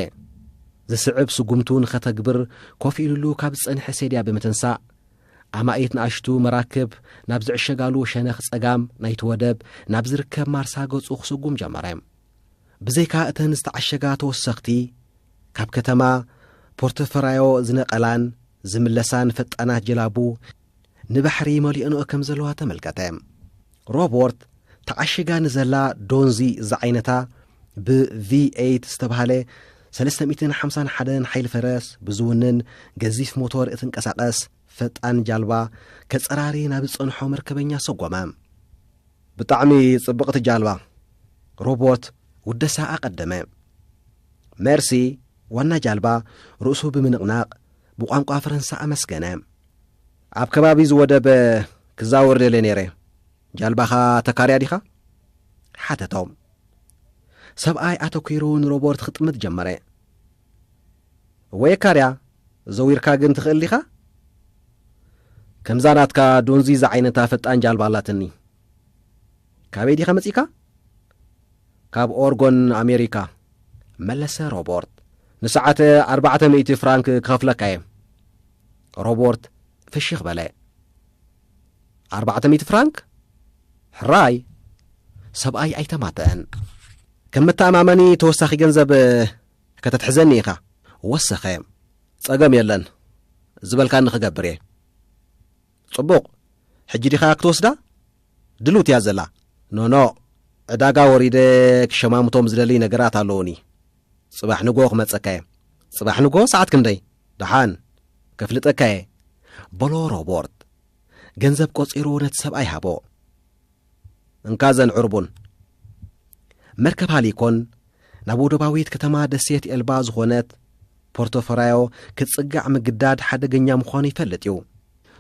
ዝስዕብ ስጉምቱ ንኸተግብር ኮፍ ኢሉሉ ካብ ዝጸንሐ ሴድያ ብምትንሳእ፣ ኣማኢት ንኣሽቱ መራክብ ናብ ዝዕሸጋሉ ሸነኽ ጸጋም ናይቲ ወደብ ናብ ዝርከብ ማርሳ ገጹ ክስጉም ጀመረ። ብዘይካ እተን ዝተዓሸጋ ተወሰኽቲ፣ ካብ ከተማ ፖርቶፈራዮ ዝነቐላን ዝምለሳን ፈጣናት ጀላቡ ንባሕሪ መሊኦንኦ ከም ዘለዋ ተመልከተ። ሮቦርት ተዓሽጋ ንዘላ ዶንዚ ዝዓይነታ ብቪ ኤይት ዝተባህለ ሰለስተ ሚእትን ሓምሳን ሓደን ሓይሊ ፈረስ ብዝውንን ገዚፍ ሞቶር እትንቀሳቐስ ፈጣን ጃልባ ከጸራሪ ናብ ዝጸንሖ መርከበኛ ሰጎመ። ብጣዕሚ ጽብቕቲ ጃልባ፣ ሮቦርት ውደሳ ኣቐደመ። ሜርሲ ዋና ጃልባ ርእሱ ብምንቕናቕ ብቋንቋ ፈረንሳ ኣመስገነ። ኣብ ከባቢ ዝወደበ ክዛወር ደለ ነይረ። ጃልባኻ ተካርያ ዲኻ? ሓተቶም። ሰብኣይ ኣተኲሩ ንሮቦርት ክጥምት ጀመረ። ወይ ካርያ፣ ዘዊርካ ግን ትኽእል ዲኻ? ከምዛ ናትካ ዶንዚ ዝዓይነታ ፈጣን ጃልባ ኣላትኒ። ካበይ ዲኻ መጺእካ? ካብ ኦርጎን ኣሜሪካ፣ መለሰ ሮቦርት። ንሰዓት ኣርባዕተ ሚእቲ ፍራንክ ክኸፍለካ እየ። ሮቦርት ፍሽኽ በለ። ኣርባዕተ ሚእቲ ፍራንክ? ሕራይ። ሰብኣይ ኣይተማተአን። ከም መተኣማመኒ ተወሳኺ ገንዘብ ከተትሕዘኒ ኢኻ። ወሰኸ። ጸገም የለን፣ ዝበልካኒ ክገብር እየ። ጽቡቕ። ሕጂ ዲኻ ክትወስዳ? ድልውቲ እያ ዘላ። ኖኖ፣ ዕዳጋ ወሪደ ክሸማምቶም ዝደሊ ነገራት ኣለዉኒ። ጽባሕ ንጎ ክመጸካ እየ። ጽባሕ ንጎ ሰዓት ክንደይ? ደሓን፣ ከፍልጠካ እየ። በሎ ሮቦርት። ገንዘብ ቆጺሩ ነቲ ሰብኣይ ሃቦ። እንካ ዘን ዕርቡን። መርከብ ሃሊኮን ናብ ወደባዊት ከተማ ደሴት ኤልባ ዝኾነት ፖርቶፈራዮ ክትጽጋዕ ምግዳድ ሓደገኛ ምዃኑ ይፈልጥ እዩ።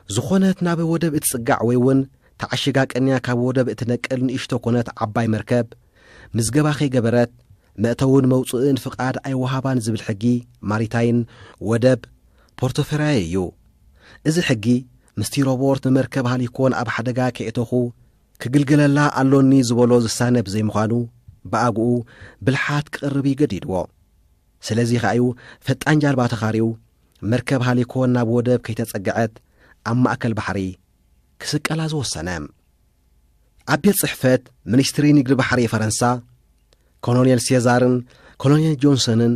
ዝኾነት ናብ ወደብ እትጽጋዕ ወይ እውን ተዓሺጋ ቀንያ ካብ ወደብ እትነቅል ንእሽቶ ኮነት ዓባይ መርከብ፣ ምዝገባ ከይገበረት መእተውን መውጽእን ፍቓድ ኣይወሃባን ዝብል ሕጊ ማሪታይን ወደብ ፖርቶፈራዮ እዩ። እዚ ሕጊ ምስቲ ሮቦርት ንመርከብ ሃሊኮን ኣብ ሓደጋ ከየእተኹ ክግልገለላ ኣሎኒ ዝበሎ ዝሳነ ብዘይምዃኑ፣ ብኣግኡ ብልሓት ክቕርብ እዩ ገዲድዎ። ስለዚ ከኣዩ ፈጣን ጃልባ ተኻርዩ መርከብ ሃሊኮን ናብ ወደብ ከይተጸግዐት ኣብ ማእከል ባሕሪ ክስቀላ ዝወሰነ። ኣብ ቤት ጽሕፈት ሚኒስትሪ ንግዲ ባሕሪ ፈረንሳ፣ ኮሎኔል ሴዛርን ኮሎኔል ጆንሰንን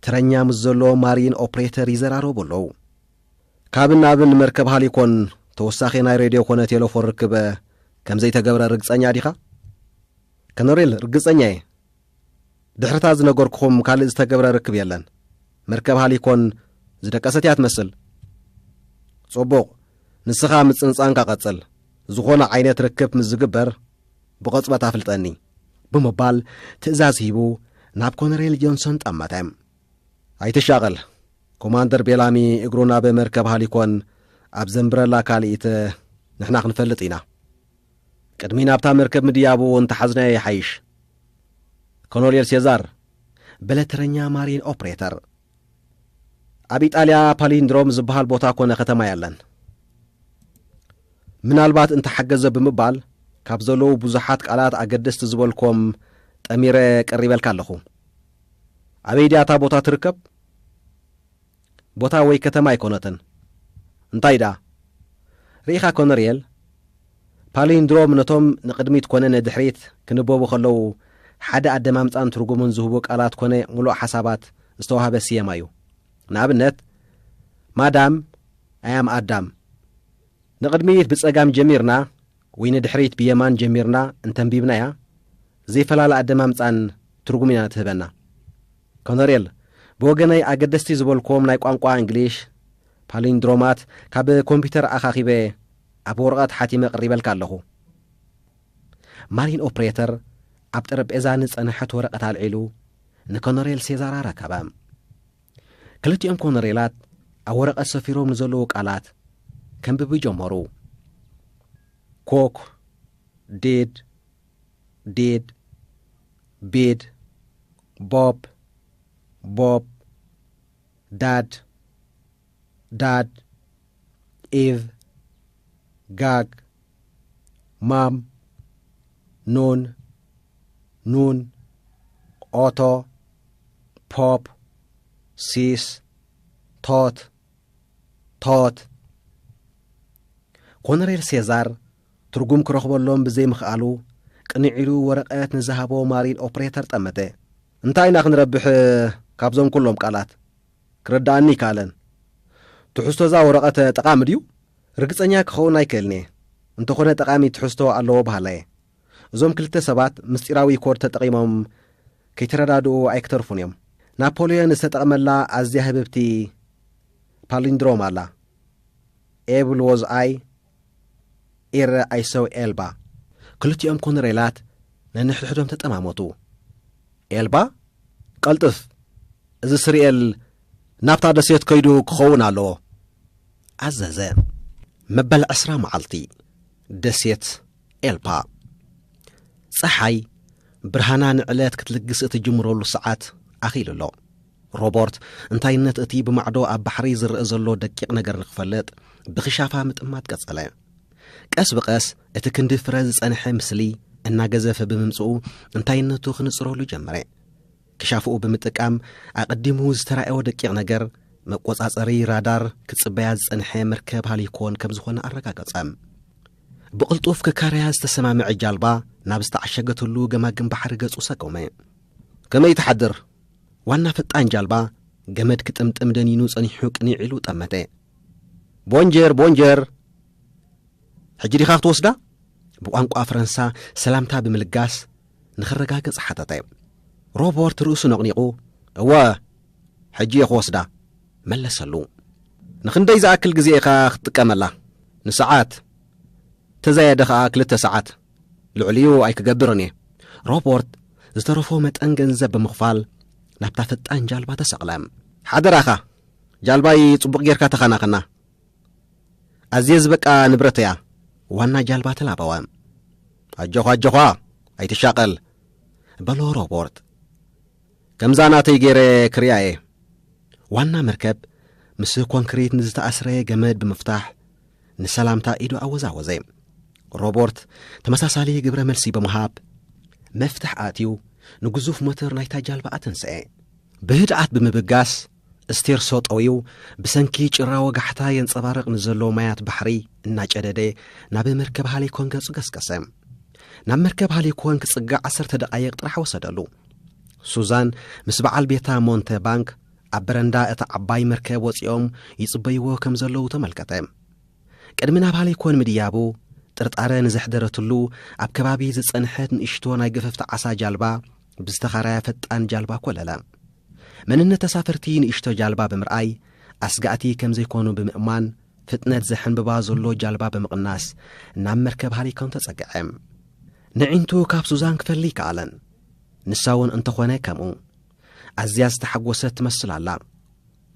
ተረኛ ምስ ዘሎ ማሪን ኦፕሬተር ይዘራረቡ ኣለዉ። ካብን ናብን መርከብ ሃሊኮን ተወሳኺ ናይ ሬድዮ ኮነ ቴሌፎን ርክብ ከም ዘይተገብረ ርግጸኛ ዲኻ? ኮሎኔል፣ ርግጸኛ እየ። ድሕርታ ዝነገርኩኹም ካልእ ዝተገብረ ርክብ የለን። መርከብ ሃሊኮን ዝደቀሰት እያ ትመስል። ጽቡቕ፣ ንስኻ ምጽንጻንካ ቀጽል። ዝኾነ ዓይነት ርክብ ምስ ዝግበር ብቐጽበት ኣፍልጠኒ፣ ብምባል ትእዛዝ ሂቡ ናብ ኮነሬል ጆንሶን ጠመተ። ኣይትሻቐል፣ ኮማንደር ቤላሚ እግሩ ናብ መርከብ ሃሊኮን ኣብ ዘንብረላ ካልኢት ንሕና ክንፈልጥ ኢና። ቅድሚ ናብታ መርከብ ምድያቡ እንተሓዝናዮ ይሓይሽ። ኮሎኔል ሴዛር፣ በለ ተረኛ ማሪን ኦፕሬተር። ኣብ ኢጣልያ ፓሊንድሮም ዝበሃል ቦታ ኮነ ከተማ የለን። ምናልባት እንተሓገዘ ብምባል ካብ ዘለዉ ብዙሓት ቃላት ኣገደስቲ ዝበልኮም ጠሚረ ቀሪበልካ ኣለኹ። ኣበይ ድያ እታ ቦታ ትርከብ? ቦታ ወይ ከተማ ኣይኮነትን። እንታይ ደኣ? ርኢኻ ኮነርየል፣ ፓሊንድሮም ነቶም ንቕድሚት ኮነ ንድሕሪት ክንበቡ ከለዉ ሓደ ኣደማምጻን ትርጉምን ዝህቡ ቃላት ኮነ ምሉእ ሓሳባት ዝተዋህበ ስየማ እዩ። ንኣብነት፣ ማዳም ኣያም ኣዳም። ንቕድሚት ብጸጋም ጀሚርና ወይ ንድሕሪት ብየማን ጀሚርና እንተንቢብናያ፣ ዘይፈላለ ኣደማምጻን ትርጉም ኢና ትህበና። ኮነሬል፣ ብወገነይ ኣገደስቲ ዝበልክዎም ናይ ቋንቋ እንግሊሽ ፓሊንድሮማት ካብ ኮምፒውተር ኣኻኺበ ኣብ ወረቐት ሓቲመ ቅሪበልካ ኣለኹ። ማሪን ኦፕሬተር ኣብ ጠረጴዛ ንጸንሐት ወረቐት ኣልዒሉ ንኮነሬል ሴዛር ኣረከበ። ክልቲኦም ኮነሬላት ኣብ ወረቐት ሰፊሮም ንዘለዉ ቃላት ከንብቡ ጀመሩ። ኮክ፣ ዴድ፣ ዴድ፣ ቤድ፣ ቦብ፣ ቦብ፣ ዳድ፣ ዳድ፣ ኢቭ፣ ጋግ፣ ማም፣ ኑን፣ ኑን፣ ኦቶ፣ ፖፕ፣ ሲስ፣ ቶት፣ ቶት። ኮነሬል ሴዛር ትርጉም ክረኽበሎም ብዘይምኽኣሉ፣ ቅንዕ ኢሉ ወረቐት ንዝሃቦ ማሪን ኦፕሬተር ጠመተ። "እንታይ ኢና ክንረብሕ ካብዞም ኩሎም ቃላት? ክርድኣኒ ይከኣለን። ትሕዝቶ እዛ ወረቐት ጠቓሚ ድዩ? ርግጸኛ ክኸውን ኣይክእልን እየ። እንተኾነ ጠቓሚ ትሕዝቶ ኣለዎ በሃላይ እየ። እዞም ክልተ ሰባት ምስጢራዊ ኮድ ተጠቒሞም ከይተረዳድኡ ኣይክተርፉን እዮም። ናፖልዮን ዝተጠቕመላ ኣዝያ ህብብቲ ፓሊንድሮም ኣላ። ኤብል ዎዝ ኣይ፣ ኤረ ኣይሰው ኤልባ." ክልቲኦም ኮነሬላት ነንሕድሕዶም ተጠማመቱ። "ኤልባ? ቀልጥፍ! እዚ ስርኤል ናብታ ደሴት ከይዱ ክኸውን ኣለዎ!" ኣዘዘ። መበል ዕስራ መዓልቲ፣ ደሴት ኤልፓ። ጸሓይ ብርሃና ንዕለት ክትልግስ እትጅምረሉ ሰዓት ኣኺሉ ኣሎ። ሮበርት እንታይነት እቲ ብማዕዶ ኣብ ባሕሪ ዝረአ ዘሎ ደቂቕ ነገር ንኽፈልጥ ብኽሻፋ ምጥማት ቀጸለ። ቀስ ብቐስ እቲ ክንዲ ፍረ ዝጸንሐ ምስሊ እናገዘፈ ብምምጽኡ እንታይነቱ ክንጽረሉ ጀመረ። ክሻፍኡ ብምጥቃም ኣቐዲሙ ዝተራእዮ ደቂቕ ነገር መቆጻጸሪ ራዳር ክጽበያ ዝጸንሐ መርከብ ሃሊኮን ከም ዝኾነ ኣረጋገጸ። ብቕልጡፍ ክካረያ ዝተሰማምዐ ጃልባ ናብ ዝተዓሸገትሉ ገማግም ባሕሪ ገጹ ሰጎመ። "ከመይ ትሓድር?" ዋና ፈጣን ጃልባ ገመድ ክጥምጥም ደኒኑ ጸኒሑ ቅኒዕ ኢሉ ጠመተ። "ቦንጀር፣ ቦንጀር! ሕጂ ዲኻ ክትወስዳ?" ብቋንቋ ፈረንሳ ሰላምታ ብምልጋስ ንኽረጋገጽ ሓተተ። ሮበርት ርእሱ ነቕኒቑ፣ "እወ፣ ሕጂ እየ ክወስዳ" መለሰሉ። "ንኽንደይ ዝኣክል ግዜ ኢኻ ክትጥቀመላ?" "ንሰዓት፣ ተዛየደ ኸኣ ክልተ ሰዓት፣ ልዕሊኡ ኣይክገብርን እየ።" ሮበርት ዝተረፎ መጠን ገንዘብ ብምኽፋል ናብታ ፈጣን ጃልባ ተሰቕለ። "ሓደራኻ፣ ጃልባይ ጽቡቕ ጌርካ ተኸናኸና። ኣዝየ ዝበቃ ንብረት እያ።" ዋና ጃልባ ተላበወ። "ኣጆኻ፣ ኣጆኻ፣ ኣይትሻቐል" በሎ ሮበርት። "ከምዛ ናተይ ገይረ ክሪኣ እየ።" ዋና መርከብ ምስ ኮንክሪት ንዝተኣስረ ገመድ ብምፍታሕ ንሰላምታ ኢዱ ኣወዛወዘ። ሮበርት ተመሳሳሊ ግብረ መልሲ ብምሃብ መፍትሕ ኣትዩ ንግዙፍ ሞተር ናይታ ጃልባ ኣተንስኤ። ብህድኣት ብምብጋስ ስቴርሶ ጠውዩ፣ ብሰንኪ ጭራ ወጋሕታ የንጸባርቕ ንዘሎ ማያት ባሕሪ እናጨደደ ናብ መርከብ ሃሊኮን ገጹ ገስገሰ። ናብ መርከብ ሃሊኮን ክጽጋዕ ዓሰርተ ደቓይቕ ጥራሕ ወሰደሉ። ሱዛን ምስ በዓል ቤታ ሞንተ ባንክ ኣብ በረንዳ እታ ዓባይ መርከብ ወጺኦም ይጽበይዎ ከም ዘለዉ ተመልከተ። ቅድሚ ናብ ሃሊኮን ምድያቡ ጥርጣረ ንዘሕደረትሉ ኣብ ከባቢ ዝጸንሐት ንእሽቶ ናይ ገፈፍቲ ዓሳ ጃልባ ብዝተኻረያ ፈጣን ጃልባ ኮለለ። መንነት ተሳፈርቲ ንእሽቶ ጃልባ ብምርኣይ ኣስጋእቲ ከም ዘይኮኑ ብምእማን ፍጥነት ዘሐንብባ ዘሎ ጃልባ ብምቕናስ ናብ መርከብ ሃሊኮን ተጸግዐ። ንዒንቱ ካብ ሱዛን ክፈሊ ይከኣለን። ንሳ እውን እንተኾነ ከምኡ። ኣዝያ ዝተሓጎሰት ትመስል ኣላ።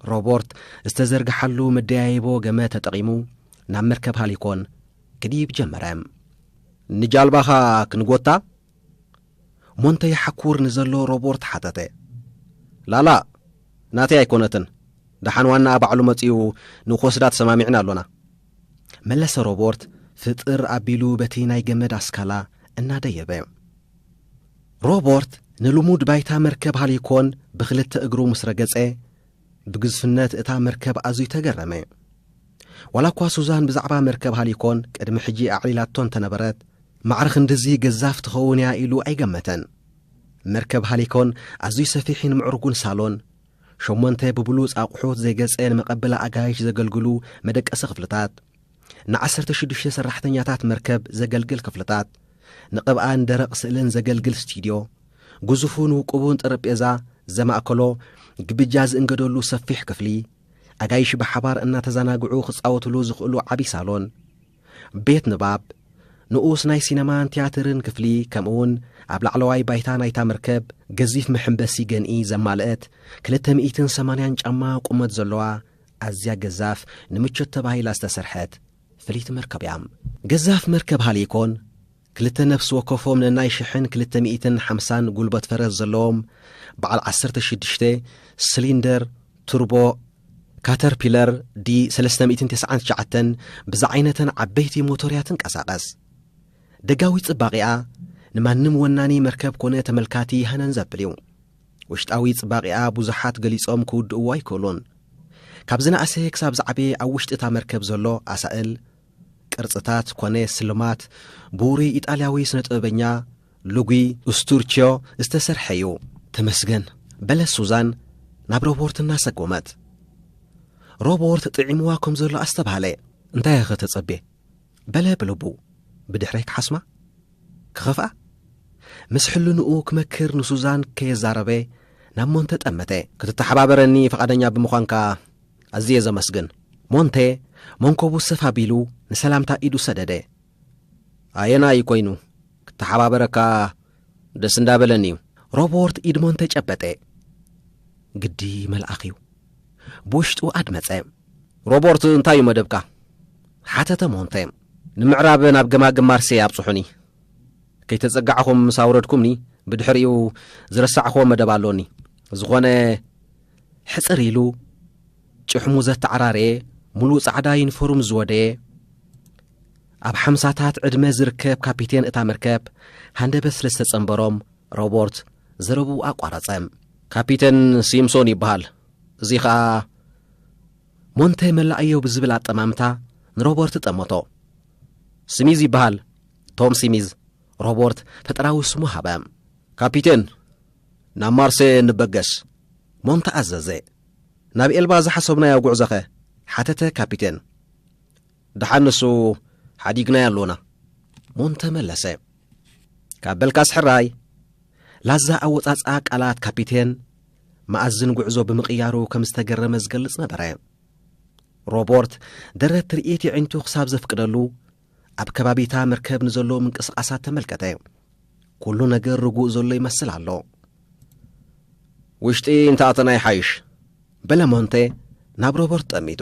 ሮቦርት ዝተዘርግሓሉ መደያይቦ ገመ ተጠቒሙ ናብ መርከብ ሃሊኮን ክድይብ ጀመረ። "ንጃልባኻ ክንጎታ?" ሞንተ ይሓኩር ንዘሎ ሮቦርት ሓተተ። "ላላ፣ ናተይ ኣይኮነትን። ደሓን ዋናኣ ባዕሉ መጺኡ ንኽወስዳ ተሰማሚዕና ኣሎና" መለሰ ሮቦርት ፍጥር ኣቢሉ በቲ ናይ ገመድ ኣስካላ እናደየበ። ሮቦርት ንልሙድ ባይታ መርከብ ሃሊኮን ብኽልተ እግሩ ምስ ረገጸ፣ ብግዝፍነት እታ መርከብ ኣዝዩ ተገረመ። ዋላ እኳ ሱዛን ብዛዕባ መርከብ ሃሊኮን ቅድሚ ሕጂ ኣዕሊላቶ እንተነበረት፣ ማዕረ ክንድዚ ገዛፍ ትኸውን እያ ኢሉ ኣይገመተን። መርከብ ሃሊኮን ኣዝዩ ሰፊሕን ምዕሩግን ሳሎን፣ ሸሞንተ ብብሉጽ ኣቑሑት ዘይገጸ ንመቐበሊ ኣጋይሽ ዘገልግሉ መደቀሲ ክፍልታት፣ ንዓሰርተ ሽዱሽተ ሰራሕተኛታት መርከብ ዘገልግል ክፍልታት፣ ንቕብኣን ደረቕ ስእልን ዘገልግል ስቱድዮ፣ ግዙፉን ውቁቡን ጠረጴዛ ዘማእከሎ ግብጃ ዝእንገደሉ ሰፊሕ ክፍሊ፣ ኣጋይሽ ብሓባር እናተዘናግዑ ክጻወትሉ ዝኽእሉ ዓቢ ሳሎን፣ ቤት ንባብ፣ ንኡስ ናይ ሲነማን ቲያትርን ክፍሊ፣ ከምኡውን ኣብ ላዕለዋይ ባይታ ናይታ መርከብ ገዚፍ መሐንበሲ ገንኢ ዘማልአት ክልተ ሚእትን ሰማንያን ጫማ ቁመት ዘለዋ ኣዝያ ገዛፍ ንምቾት ተባሂላ ዝተሰርሐት ፍልይቲ መርከብ እያ። ገዛፍ መርከብ ሃሊኮን ክልተ ነፍሲ ወከፎም ነናይ ሽሕን ክልተ ሚእትን ሓምሳን ጉልበት ፈረስ ዘለዎም በዓል ዓሰርተ ሽዱሽተ ስሊንደር ቱርቦ ካተርፒለር ዲ ሰለስተ ሚእትን ተስዓን ትሽዓተን ብዝዓይነተን ዓበይቲ ሞቶር እያ ትንቀሳቐስ። ደጋዊ ጽባቒኣ ንማንም ወናኒ መርከብ ኮነ ተመልካቲ ሃነን ዘብል እዩ። ውሽጣዊ ጽባቒኣ ብዙሓት ገሊጾም ክውድእዎ ኣይክእሉን። ካብ ዝነኣሰ ክሳብ ዝዓበየ ኣብ ውሽጢ እታ መርከብ ዘሎ ኣሳእል፣ ቅርጽታት ኮነ ስልማት ብውሩይ ኢጣልያዊ ስነ ጥበበኛ ሉጉ ኡስቱርቺዮ ዝተሰርሐ እዩ። ተመስገን፣ በለት ሱዛን ናብ ሮቦርት እናሰጎመት። ሮቦርት ጥዒምዋ ከም ዘሎ ኣስተብሃለ። እንታይ ኢኸ ተጸቤ? በለ ብልቡ። ብድሕረይ ክሓስማ? ክኸፍኣ? ምስ ሕልንኡ ክመክር ንሱዛን ከየዛረበ ናብ ሞንተ ጠመተ። ክትተሓባበረኒ ፍቓደኛ ብምዃንካ ኣዝየ ዘመስግን። ሞንተ መንኮቡ ሰፍ ኣቢሉ ንሰላምታ ኢዱ ሰደደ። ኣየናይ ኮይኑ ክተሓባበረካ ደስ እንዳበለኒ እዩ። ሮቦርት ኢድ ሞንተ ጨበጠ። ግዲ መልኣኽ እዩ። ብውሽጡ ኣድመጸ። ሮቦርት፣ እንታይ እዩ መደብካ? ሓተተ ሞንተ። ንምዕራብ ናብ ገማግም ማርሴ ኣብጽሑኒ። ከይተጸጋዕኹም ምስ ኣውረድኩምኒ፣ ብድሕሪኡ ዝረሳዕኽዎ መደብ ኣሎኒ። ዝኾነ፣ ሕጽር ኢሉ ጭሕሙ ዘተዓራረየ፣ ሙሉእ ጻዕዳ ዩኒፎርም ዝወደየ፣ ኣብ ሓምሳታት ዕድመ ዝርከብ ካፒቴን እታ መርከብ፣ ሃንደበት ስለ ዝተጸንበሮም፣ ሮቦርት ዘረብኡ ኣቋረጸ። ካፒቴን ሲምሶን ይበሃል። እዚ ኸኣ ሞንተ መላእዮ ብዝብል ኣጠማምታ ንሮቦርት ጠመቶ። ስሚዝ ይበሃል፣ ቶም ስሚዝ፣ ሮቦርት ፈጠራዊ ስሙ ሃበ። ካፒቴን፣ ናብ ማርሴ ንበገስ። ሞንተ ኣዘዘ። ናብ ኤልባ ዝሓሰብናዮ ጉዕዞኸ? ሓተተ ካፒቴን። ደሓን ንሱ ሓዲግናዮ ኣሎና። ሞንተ መለሰ። ካብ በልካስ ሕራይ። ላዛ ኣወጻጽኣ ቃላት ካፒቴን መኣዝን ጉዕዞ ብምቕያሩ ከም ዝተገረመ ዝገልጽ ነበረ። ሮቦርት ደረት ትርኢት የዒንቱ ክሳብ ዘፍቅደሉ ኣብ ከባቢታ መርከብ ንዘሎ ምንቅስቓሳት ተመልከተ። ኩሉ ነገር ርጉእ ዘሎ ይመስል ኣሎ። ውሽጢ እንተኣተና ይሓይሽ። በለ ሞንተ ናብ ሮቦርት ጠሚቱ።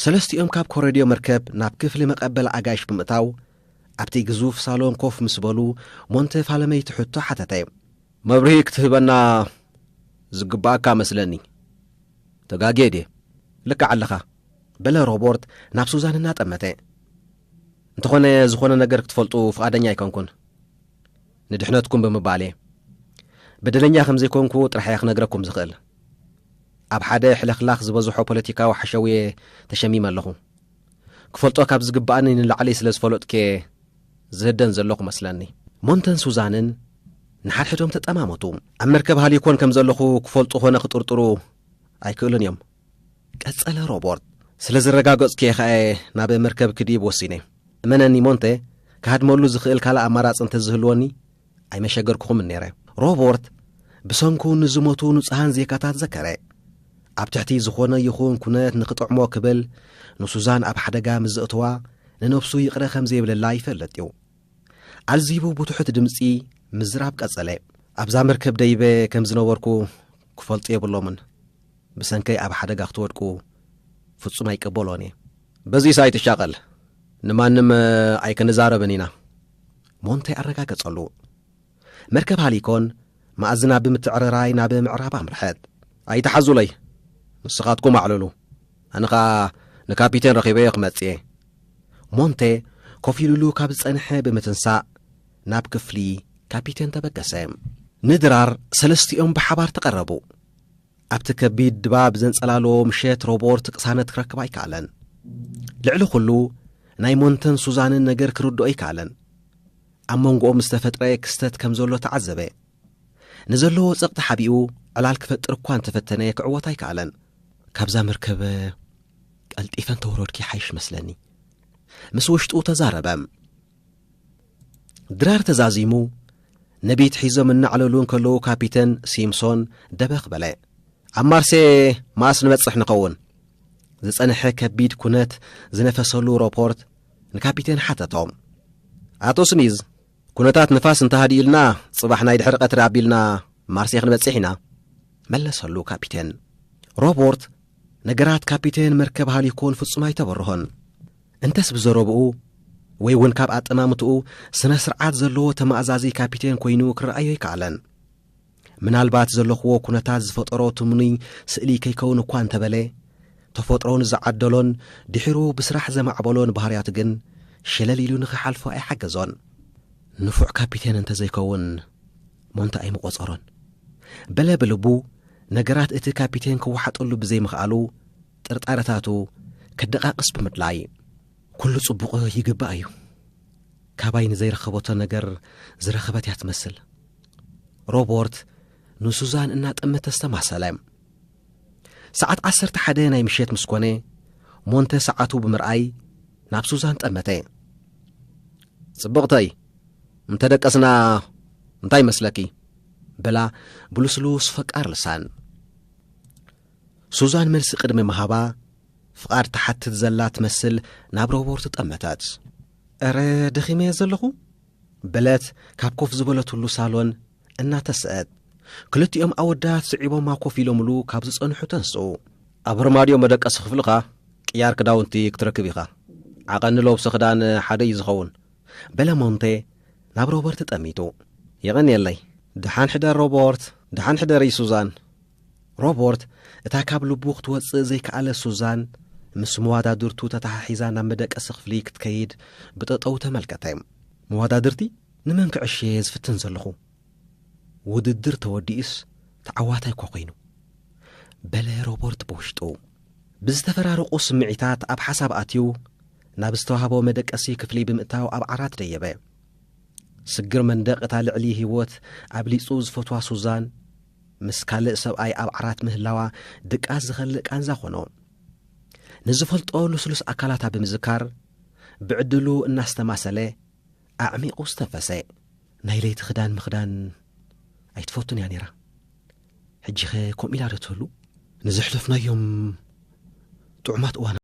ሰለስቲኦም ካብ ኮረድዮ መርከብ ናብ ክፍሊ መቐበል ኣጋይሽ ብምእታው ኣብቲ ግዙፍ ሳሎን ኮፍ ምስ በሉ ሞንተ ፋለመይቲ ሕቶ ሓተተ። መብርሂ ክትህበና ዝግባኣካ መስለኒ። ተጋግየ ድየ? ልክዕ ኣለኻ። በለ ሮቦርት ናብ ሱዛን እናጠመተ። እንተኾነ ዝኾነ ነገር ክትፈልጡ ፍቓደኛ ኣይኮንኩን። ንድሕነትኩም ብምባል እየ። በደለኛ ከም ዘይኮንኩ ጥራሕ እየ ክነግረኩም ዝኽእል። ኣብ ሓደ ሕልኽላኽ ዝበዝሖ ፖለቲካዊ ሓሸውየ ተሸሚመ ኣለኹ። ክፈልጦ ካብ ዝግባኣኒ ንላዕሊ ስለ ዝፈለጥኩ እየ ዝህደን ዘለኹ መስለኒ። ሞንተን ሱዛንን ንሓድሕዶም ተጠማመቱ። ኣብ መርከብ ሃሊኮን ከም ዘለኹ ክፈልጡ ኾነ ክጥርጥሩ ኣይክእሉን እዮም። ቀጸለ ሮቦርት። ስለ ዘረጋገጽኩ እየ ኸኣ ናብ መርከብ ክድይብ ወሲነ። እመነኒ ሞንተ፣ ክሃድመሉ ዝኽእል ካልእ ኣማራጺ እንተዝህልወኒ ኣይመሸገርኩኹምን ነይረ። ሮቦርት ብሰንኩ ንዝሞቱ ንጹሃን ዜጋታት ዘከረ። ኣብ ትሕቲ ዝኾነ ይኹን ኩነት ንኽጥዕሞ ክብል ንሱዛን ኣብ ሓደጋ ምስ ዘእተዋ ንነብሱ ይቕረ ከም ዘይብለላ ይፈልጥ እዩ። ኣልዚቡ ብትሑት ድምጺ ምዝራብ ቀጸለ። ኣብዛ መርከብ ደይበ ከም ዝነበርኩ ክፈልጡ የብሎምን። ብሰንከይ ኣብ ሓደጋ ክትወድቁ ፍጹም ኣይቀበሎን እየ። በዚስ ኣይትሻቐል። ንማንም ኣይክንዛረብን ኢና። ሞንተ ኣረጋገጸሉ። መርከብ ሃሊኮን መኣዝና ብምትዕርራይ ናብ ምዕራብ ኣምርሐት። ኣይትሓዙለይ። ንስኻትኩም ኣዕልሉ። ኣነ ኸኣ ንካፒቴን ረኺበዮ ክመጽእ እየ። ሞንተ ኮፍ ኢሉሉ ካብ ዝጸንሐ ብምትንሳእ ናብ ክፍሊ ካፒቴን ተበገሰ። ንድራር ሰለስቲኦም ብሓባር ተቐረቡ። ኣብቲ ከቢድ ድባብ ዘንጸላልዎ ምሸት ሮቦርት ቅሳነት ክረክብ ኣይከኣለን። ልዕሊ ኩሉ ናይ ሞንተን ሱዛንን ነገር ክርድኦ ኣይከኣለን። ኣብ መንጎኦም ዝተፈጥረ ክስተት ከም ዘሎ ተዓዘበ። ንዘለዎ ጸቕጢ ሓቢኡ ዕላል ክፈጥር እኳ እንተፈተነ ክዕወት ኣይከኣለን። ካብዛ መርከብ ቀልጢፈ እንተወረድኪ ሓይሽ መስለኒ፣ ምስ ውሽጡ ተዛረበ። ድራር ተዛዚሙ ነቢት ሒዞም እናዕለሉ እንከለዉ ካፒተን ሲምሶን ደበኽ በለ። ኣብ ማርሴ መኣስ ንበጽሕ ንኸውን? ዝጸንሐ ከቢድ ኩነት ዝነፈሰሉ ሮፖርት ንካፒቴን ሓተቶ። ኣቶ ስሚዝ፣ ኩነታት ንፋስ እንተሃዲኡልና ጽባሕ ናይ ድሕሪ ቀትሪ ኣቢልና ማርሴ ክንበጽሕ ኢና፣ መለሰሉ ካፒቴን። ሮቦርት ነገራት ካፒቴን መርከብ ሃሊኮን ፍጹም ኣይተበርሆን። እንተስ ብዘረብኡ ወይ እውን ካብ ኣጠማምትኡ ስነ ስርዓት ዘለዎ ተማእዛዚ ካፒቴን ኮይኑ ክረኣዮ ኣይከኣለን። ምናልባት ዘለኽዎ ኩነታት ዝፈጠሮ ትምኑይ ስእሊ ከይከውን እኳ እንተበለ፣ ተፈጥሮ ንዝዓደሎን ድሒሩ ብስራሕ ዘማዕበሎን ባህርያቱ ግን ሸለል ኢሉ ንኽሓልፎ ኣይሓገዞን። ንፉዕ ካፒቴን እንተዘይከውን ሞንተ ኣይምቖጸሮን። በለ ብልቡ ነገራት እቲ ካፒቴን ክወሓጠሉ ብዘይምኽኣሉ ጥርጣረታቱ ከደቓቕስ ብምድላይ። ኩሉ ጽቡቕ ይግባእ እዩ። ካባይ ንዘይረኸበቶ ነገር ዝረኸበት እያ ትመስል። ሮቦርት ንሱዛን እናጠመተ ዝተማሰለ። ሰዓት ዓሰርተ ሓደ ናይ ምሸት ምስ ኮነ፣ ሞንተ ሰዓቱ ብምርኣይ ናብ ሱዛን ጠመተ። ጽብቕተይ፣ እንተ ደቀስና እንታይ ይመስለኪ? በላ ብልስሉስ ፈቃር ልሳን። ሱዛን መልሲ ቅድሚ ምሃባ፣ ፍቓድ ትሓትት ዘላ ትመስል ናብ ሮቦርት ጠመተት። "እረ፣ ደኺመ እየ ዘለኹ?" በለት ካብ ኮፍ ዝበለትሉ ሳሎን እናተስአት። ክልቲኦም ኣወዳት ስዒቦማ ኮፍ ኢሎምሉ ካብ ዝጸንሑ ተንስኡ። "ኣብ ኣርማድዮ መደቀሲ ክፍልኻ ቅያር ክዳውንቲ ክትረክብ ኢኻ። ዓቐን ንለብሶ ክዳን ሓደ እዩ ዝኸውን" በለ ሞንቴ ናብ ሮበርት ጠሚቱ። "የቐንየለይ። ደሓን ሕደር ሮበርት፣ ደሓን ሕደሪ ሱዛን።" ሮበርት እታ ካብ ልቡ ክትወጽእ ዘይከኣለ ሱዛን ምስ መዋዳድርቱ ተተሓሒዛ ናብ መደቀሲ ክፍሊ ክትከይድ ብጠጠው ተመልከተ። መዋዳድርቲ ንመን ክዕሽየ ዝፍትን ዘለኹ? ውድድር ተወዲኡስ ተዓዋታይ እኳ ኮይኑ፣ በለ ሮበርት ብውሽጡ። ብዝተፈራረቑ ስምዒታት ኣብ ሓሳብ ኣትዩ ናብ ዝተዋህቦ መደቀሲ ክፍሊ ብምእታው ኣብ ዓራት ደየበ። ስግር መንደቕ እታ ልዕሊ ህይወት ኣብሊጹ ዝፈትዋ ሱዛን ምስ ካልእ ሰብኣይ ኣብ ዓራት ምህላዋ ድቃስ ዝኸልእ ቃንዛ ኾኖ። ንዝፈልጦ ልስሉስ ኣካላታ ብምዝካር ብዕድሉ እናስተማሰለ ኣዕሚቑ ዝተንፈሰ። ናይ ለይቲ ክዳን ምኽዳን ኣይትፈቱን እያ ነይራ። ሕጂኸ ከምኡ ኢላ ዶ ትህሉ? ንዘሕለፍናዮም ጥዑማት እዋናት